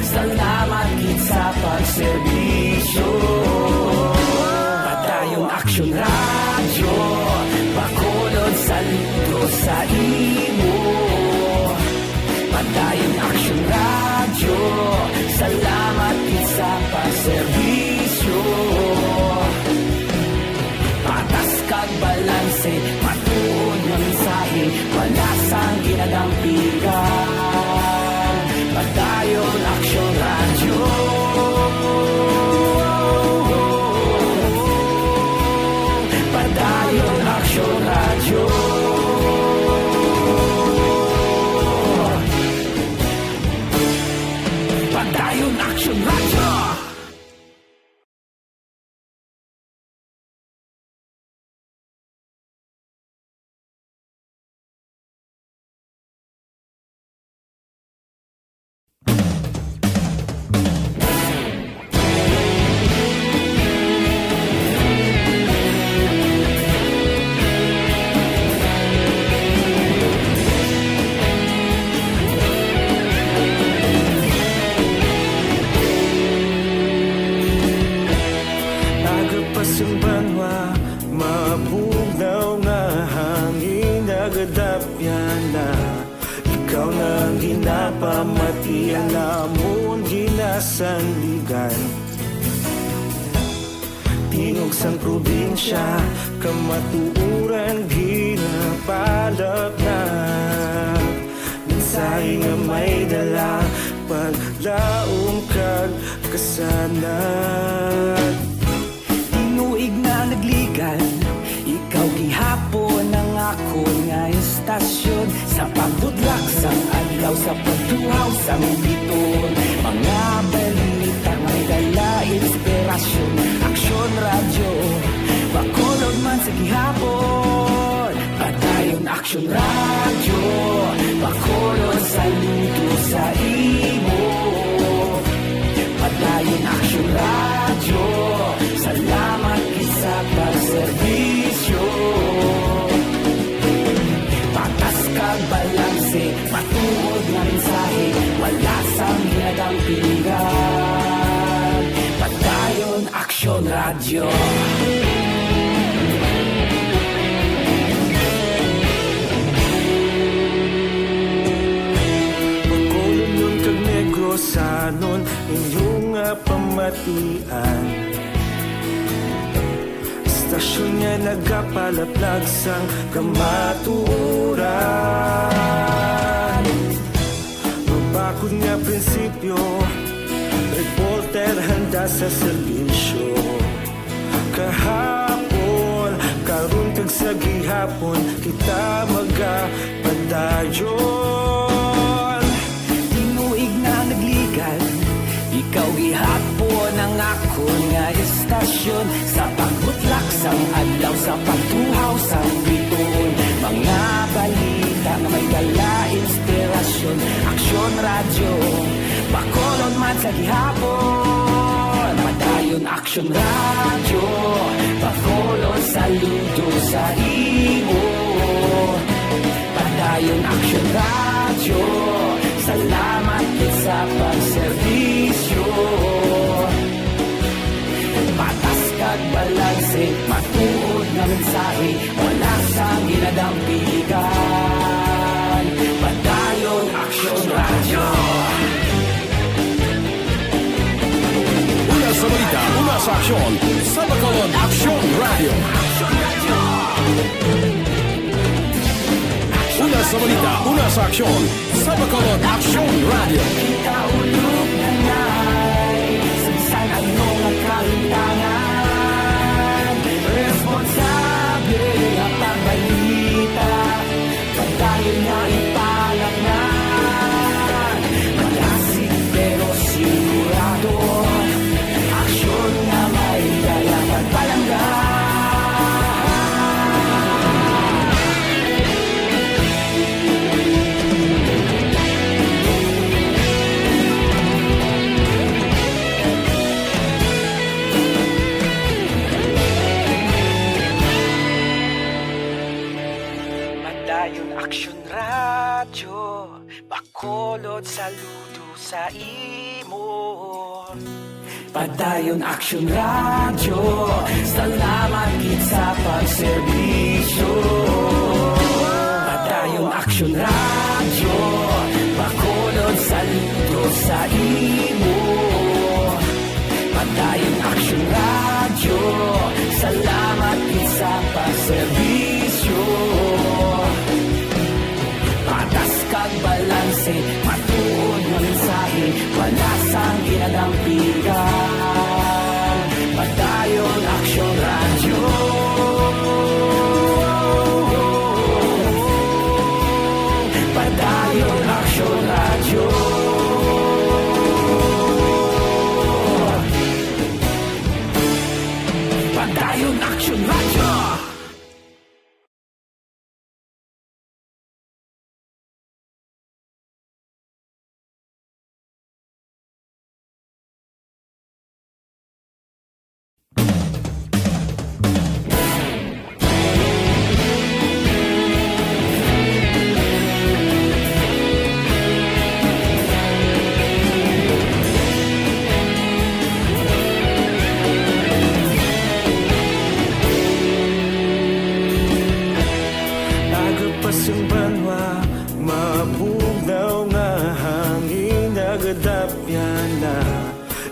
salamat gid sa pagserbisyo. Padayon Aksyon Radyo, Bacolod, saludo sa imo. Padayon Aksyon Radyo, salamat gid sa pagserbisyo. Patas kag balanse, matuod nga mensahe, wala sang ginadampigan. Padayon Aksyon Radyo. Padayon Aksyon Radyo. Padayon Aksyon Radyo. Aga pa sang banwa, mabugnaw nga hangin, nagadapyan na. Ikaw na ang ginapamati, ang amon ginasandigan. Tingog sang probinsya, kamatuoran ginapalapnag. Mensahe nga may dala, paglaom kag kasanag. Tinuig na nagligan, ikaw gihapon ang akon nga istasyon. Sa pagbutlak sang adlaw, sa pagtuhaw sang biton, mga balita may dala inspirasyon. Aksyon Radyo, Bacolod man sa gihapon. Padayon Aksyon Radyo, Bacolod, saludo sa imo. Padayon Aksyon Radyo, salamat gid sa pagserbisyo. Patas kag balanse, matuod nga mensahe, wala sang ginadampigan. Padayon Aksyon Radyo. Bacolodnon kag Negrosanon, inyo nga pamatian. Istasyon nga nagapalaplag sang kamatuoran. Mabakod nga prinsipyo, reporter handa sa serbisyo. Kahapon, karon kag sa gihapon, kita magapadayon. Tinuig na nagligan, ikaw gihapon ang akon nga istasyon. Sa pagbutlak sang adlaw, sa pagtuhaw sang biton, mga balita nga may dala inspirasyon. Aksyon Radyo, Bacolod man sa gihapon. Padayon Aksyon Radyo, Bacolod, saludo sa imo. Padayon Aksyon Radyo, salamat gid sa pagserbisyo. Patas kag balanse, matuod nga mensahe, wala sang ginadampigan. Padayon Aksyon Radyo. Balita, una sa aksyon, sa Bacolod Aksyon Radio. Una sa balita, una sa aksyon, sa Bacolod Aksyon Radio. Kita ulog na ngay, sa bisan ano nga kalimtangan, responsable nga pagbalita. Padayon nga ipalaknag, malasig pero sigurado, aksyon nga may dala kag palangga. Padayon Aksyon Radyo, Bacolod, saludo sa imo. Padayon Aksyon Radyo, salamat gid sa pagserbisyo. Padayon Aksyon Radyo, Bacolod, saludo sa imo. Padayon Aksyon Radyo, salamat gid sa pagserbisyo. Patas kag balanse, matuod nga mensahe, wala sang ginadampigan. Padayon Aksyon Radyo. Padayon Aksyon Radyo. Padayon Aksyon Radyo. Nagapas ang banwa, mabugnaw nga hangin, nagadapyan na.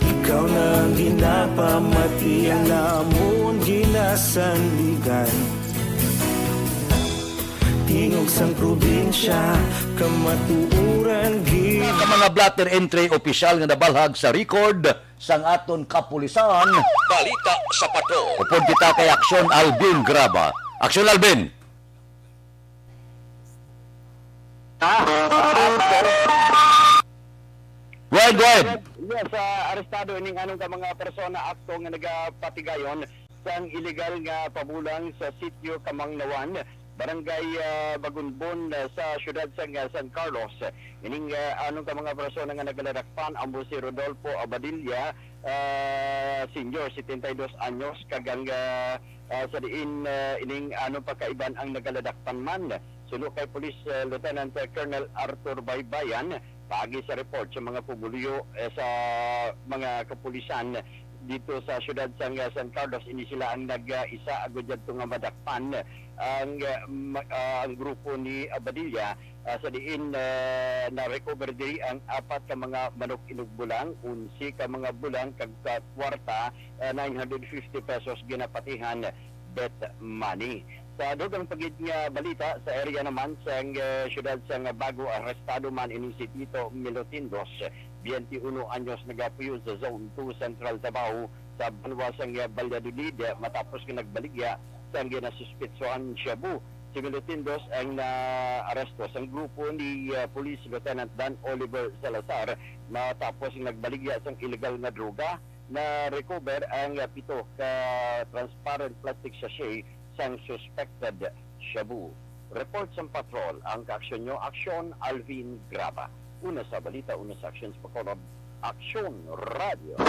Ikaw na ang ginapamati, ang amon ginasandigan. Tingog sang probinsya, kamatuoran gid. Ka mga blotter entry opisyal nga nabalhag sa record sang aton kapulisan. Balita sa Patrol. Upod kita kay Aksyon Alvin Graba. Aksyon Alvin! Ah, Go ahead, go ahead. Yes, ah, arestado ining anong ka mga persona akto nga nagapatigayon sang iligal nga pabulang sa sitio Kamangnawan, Barangay, ah, Bagunbon, ah, sa siyudad sang, ah, San Carlos. Ining, ah, anong ka mga persona nga nagaladakpan, amo si Rodolfo Abadilla, ah, Senior, setenta y dos anyos, kag ang, ah, ah, sa diin, ah, ining anong pagkaiban ang nagaladakpan man. Suno kay Police, ah, Lieutenant, ah, Colonel Arthur Baybayan, paagi sa report sa mga pumuluyo, eh, sa mga kapulisan dito sa siyudad sang, ah, San Carlos, ini sila ang nag, ah, isa agud yadto nga madakpan ang, ah, ma-, ah, ang grupo ni Abadilla, ah, sa diin, ah, na-recover diri ang apat ka mga manok inugbulang, onse ka mga bulang kag ka kwarta, ah, nine hundred fifty pesos ginapatihan bet money. Sa dugang pa gid nga balita, sa area naman sang, eh, siyudad sang Bago, arestado man ini si Tito Milotindos, biyente uno anyos, nagapuyo sa Zone two Central Tabaho sa banwa sang, eh, Valladolid, eh, matapos nga nagbaligya sang ginasuspetsohan shabu. Si Milotindos ang naaresto sang grupo ni, eh, Police Lieutenant Dan Oliver Salazar matapos nga nagbaligya sang illegal nga droga. Na-recover ang, ah, pito ka transparent plastic sachet sang suspected shabu. Report sang patrol ang kaaksyon nyo, Aksyon Alvin Graba. Una sa balita, una sa aksyon sa Bacolod, Aksyon Radio.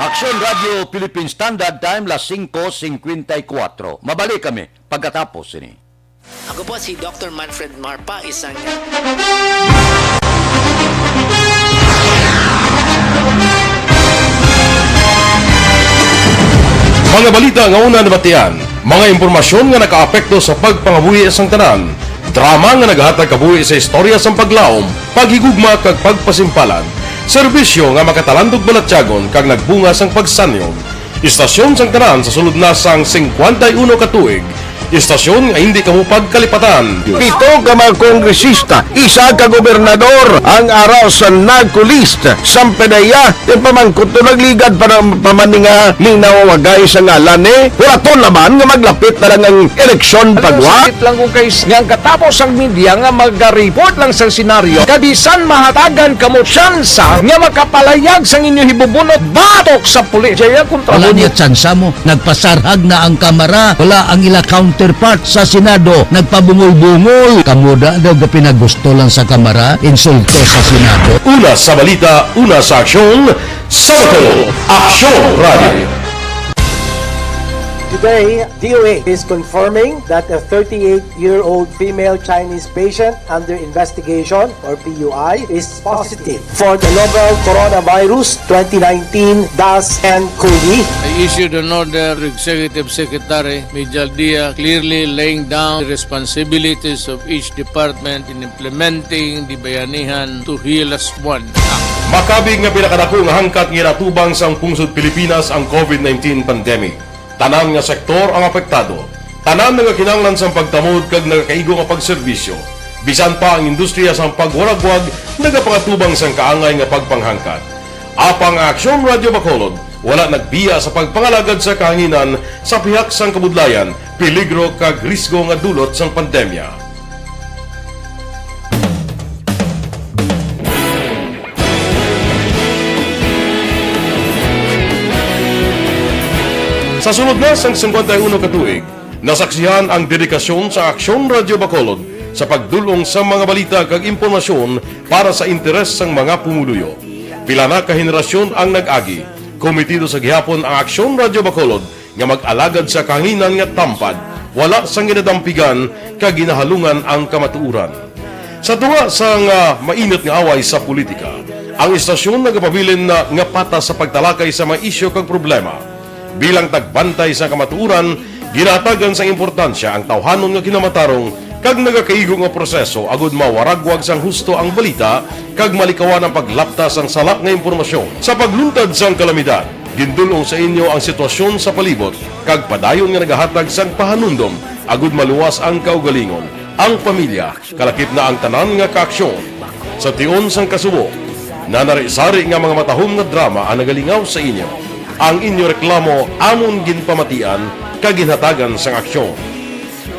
Aksyon Radio Philippine Standard Time, las singko singkwenta y kuwatro. Mabalik kami pagkatapos sini. Ako po si Doktor Manfred Marpa, isang Mga balita nga una nabatian, mga impormasyon nga nakaapekto sa pagpangabuhi sang tanan, drama nga nagahatag kabuhi sa istorya sang paglaom, paghigugma kag pagpasimpalan. Serbisyo nga makatalandog balatyagon kag nagbunga sang pagsanyog. Istasyon sang tanan sa sulod na sang singkwenta y uno ka tuig. Istasyon nga hindi kamo pagkalipatan. Pito ka mga kongresista, isa ka gobernador ang ara sa NAGCO list. Sang P D E A, ti pamangkot to nagligad pa ng pamaninga minawagay sa ngalan ni Huraton naman nga maglapit na lang ang eleksyon pagwa. Sakit lang kung kay nga ang katapos ang media nga magariport lang sa senaryo, kabisan mahatagan kamo tsansa nga makapalayag sang inyo hibubunot batok sa pulis. Jaya kontra Wala mo niya tsansa mo. Nagpasarhag na ang Kamara. Wala ang ila counterpart sa Senado. Nagpabungol-bungol. Kamo da daw ga pinagusto lang sa Kamara, insulto sa Senado. Una sa balita, una sa aksyon, sa Bacolod, Aksyon Radio. Today, D O H is confirming that a thirty-eight-year-old female Chinese patient under investigation, or P U I, is positive for the novel coronavirus twenty nineteen dash N COVID. I issued an order to Executive Secretary Mijal Dia, clearly laying down the responsibilities of each department in implementing the Bayanihan to Heal Us One Act. Makabig nga pinakadako nga hangkat nga ginatubang sang pungsod Pilipinas ang COVID nineteen pandemic. Tanan nga sektor ang apektado. Tanan nagakinahanglan sang pagtamod kag nagakaigo nga pagserbisyo. Bisan pa ang industriya sang pagwaragwag nagapangatubang sang kaangay nga pagpanghangkat. Apang ang Aksyon Radio Bacolod wala nagbiya sa pagpangalagad sa kahanginan sa pihak sang kabudlayan, peligro kag risgo nga dulot sang pandemya. Sa sulod na sang singkwenta y uno ka tuig, nasaksihan ang dedikasyon sa Aksyon Radio Bacolod sa pagdul-ong sa mga balita kag impormasyon para sa interes sang mga pumuluyo. Pila na ka henerasyon ang nag-agi. Komitido sa gihapon ang Aksyon Radio Bacolod nga mag-alagad sa kahanginan nga tampad, wala sang ginadampigan kag ginahalungan ang kamatuoran. Sa tunga sang, ah, mainit nga away sa politika, ang istasyon nagapabilin na nga patas sa pagtalakay sa mga isyu kag problema. Bilang tagbantay sa kamatuoran, ginahatagan sang importansya ang tawhanon nga kinamatarong kag nagakaigo nga proseso agud mawaragwag sang husto ang balita kag malikawan ang paglapta sang sala nga impormasyon. Sa pagluntad sang kalamidad, gindul-ong sa inyo ang sitwasyon sa palibot kag padayon nga nagahatag sang pahanumdom agud maluwas ang kaugalingon, ang pamilya, kalakip na ang tanan nga kaaksyon. Sa tion sang kasubo, nanari-sari nga mga matahom nga drama ang nagalingaw sa inyo. Ang inyo reklamo amon ginpamatian kag ginhatagan sang aksyon.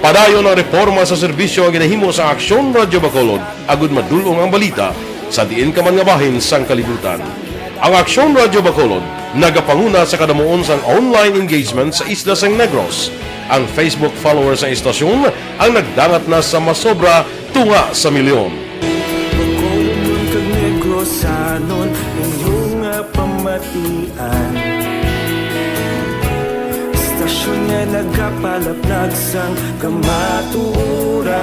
Padayon ang reporma sa serbisyo nga ginahimo sa Aksyon Radyo Bacolod agud madul-ong ang balita sa diin ka man nga bahin sang kalibutan. Ang Aksyon Radyo Bacolod nagapanguna sa kadamuon sang online engagement sa isla sang Negros. Ang Facebook followers sang istasyon ang nagdangat na sa masobra tunga sa milyon. Bacolodnon kag Negrosanon, inyo nga pamatian. Istasyon nga nagapalaplag sang kamatuoran.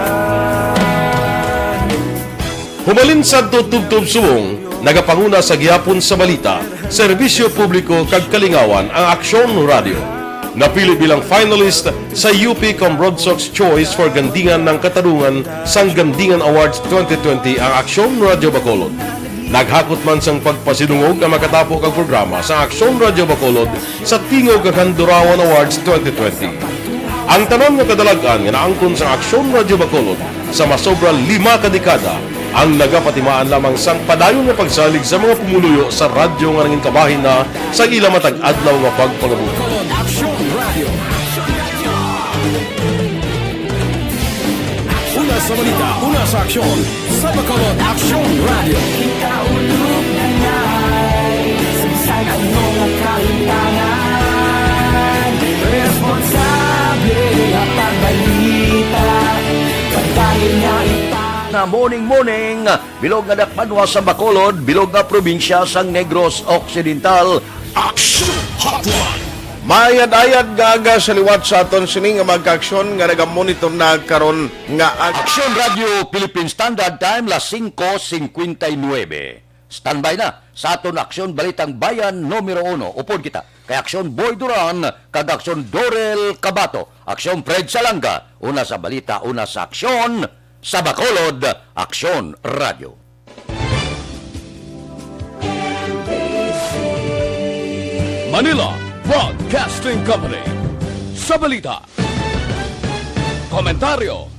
Humalin sadto tubtob subong, nagapanguna sa gihapon sa balita, serbisyo publiko kag kalingawan ang Aksyon Radyo. Napili bilang finalist sa U P Combrodsoc's Choice for Gandingan ng Katarungan sang Gandingan Awards twenty twenty ang Aksyon Radyo Bacolod. Naghakot man sang pagpasidungog ang makatapo kag programa sa Aksyon Radyo Bacolod sa Tingog kag Handurawan Awards twenty twenty. Ang tanan nga kadalag-an nga naangkon sang Aksyon Radyo Bacolod sa masobra lima ka dekada ang nagapatimaan lamang sang padayon nga pagsalig sa mga pumuluyo sa radyo nga nangin kabahin na sa ila matag adlaw nga pagpangabuhi. Aksyon Radyo. Una sa balita, una sa aksyon, sa Bacolod Aksyon Radyo. Ikaulo na nga, sa bisan ano nga kahitangan, responsable nga pagbalita, padayon nga ipang- Na morning, morning. Bilog nga dakbanwa sa Bacolod, bilog nga probinsya sang Negros Occidental. Action Hotline. Maayad-ayad nga aga sa liwat sa aton sini nga mga kaaksyon nga nagamonitor na karon nga ag- Aksyon Radio Philippine Standard Time, las singko singkwenta y nuebe. Standby na sa aton Aksyon Balitang Bayan numero uno. Upod kita kay Aksyon Boy Duran kag Aksyon Dorel Cabato. Aksyon Fred Salanga, una sa balita, una sa aksyon. Sa Bacolod, Aksyon Radyo. Anila Broadcasting Company. Sa balita, komentaryo,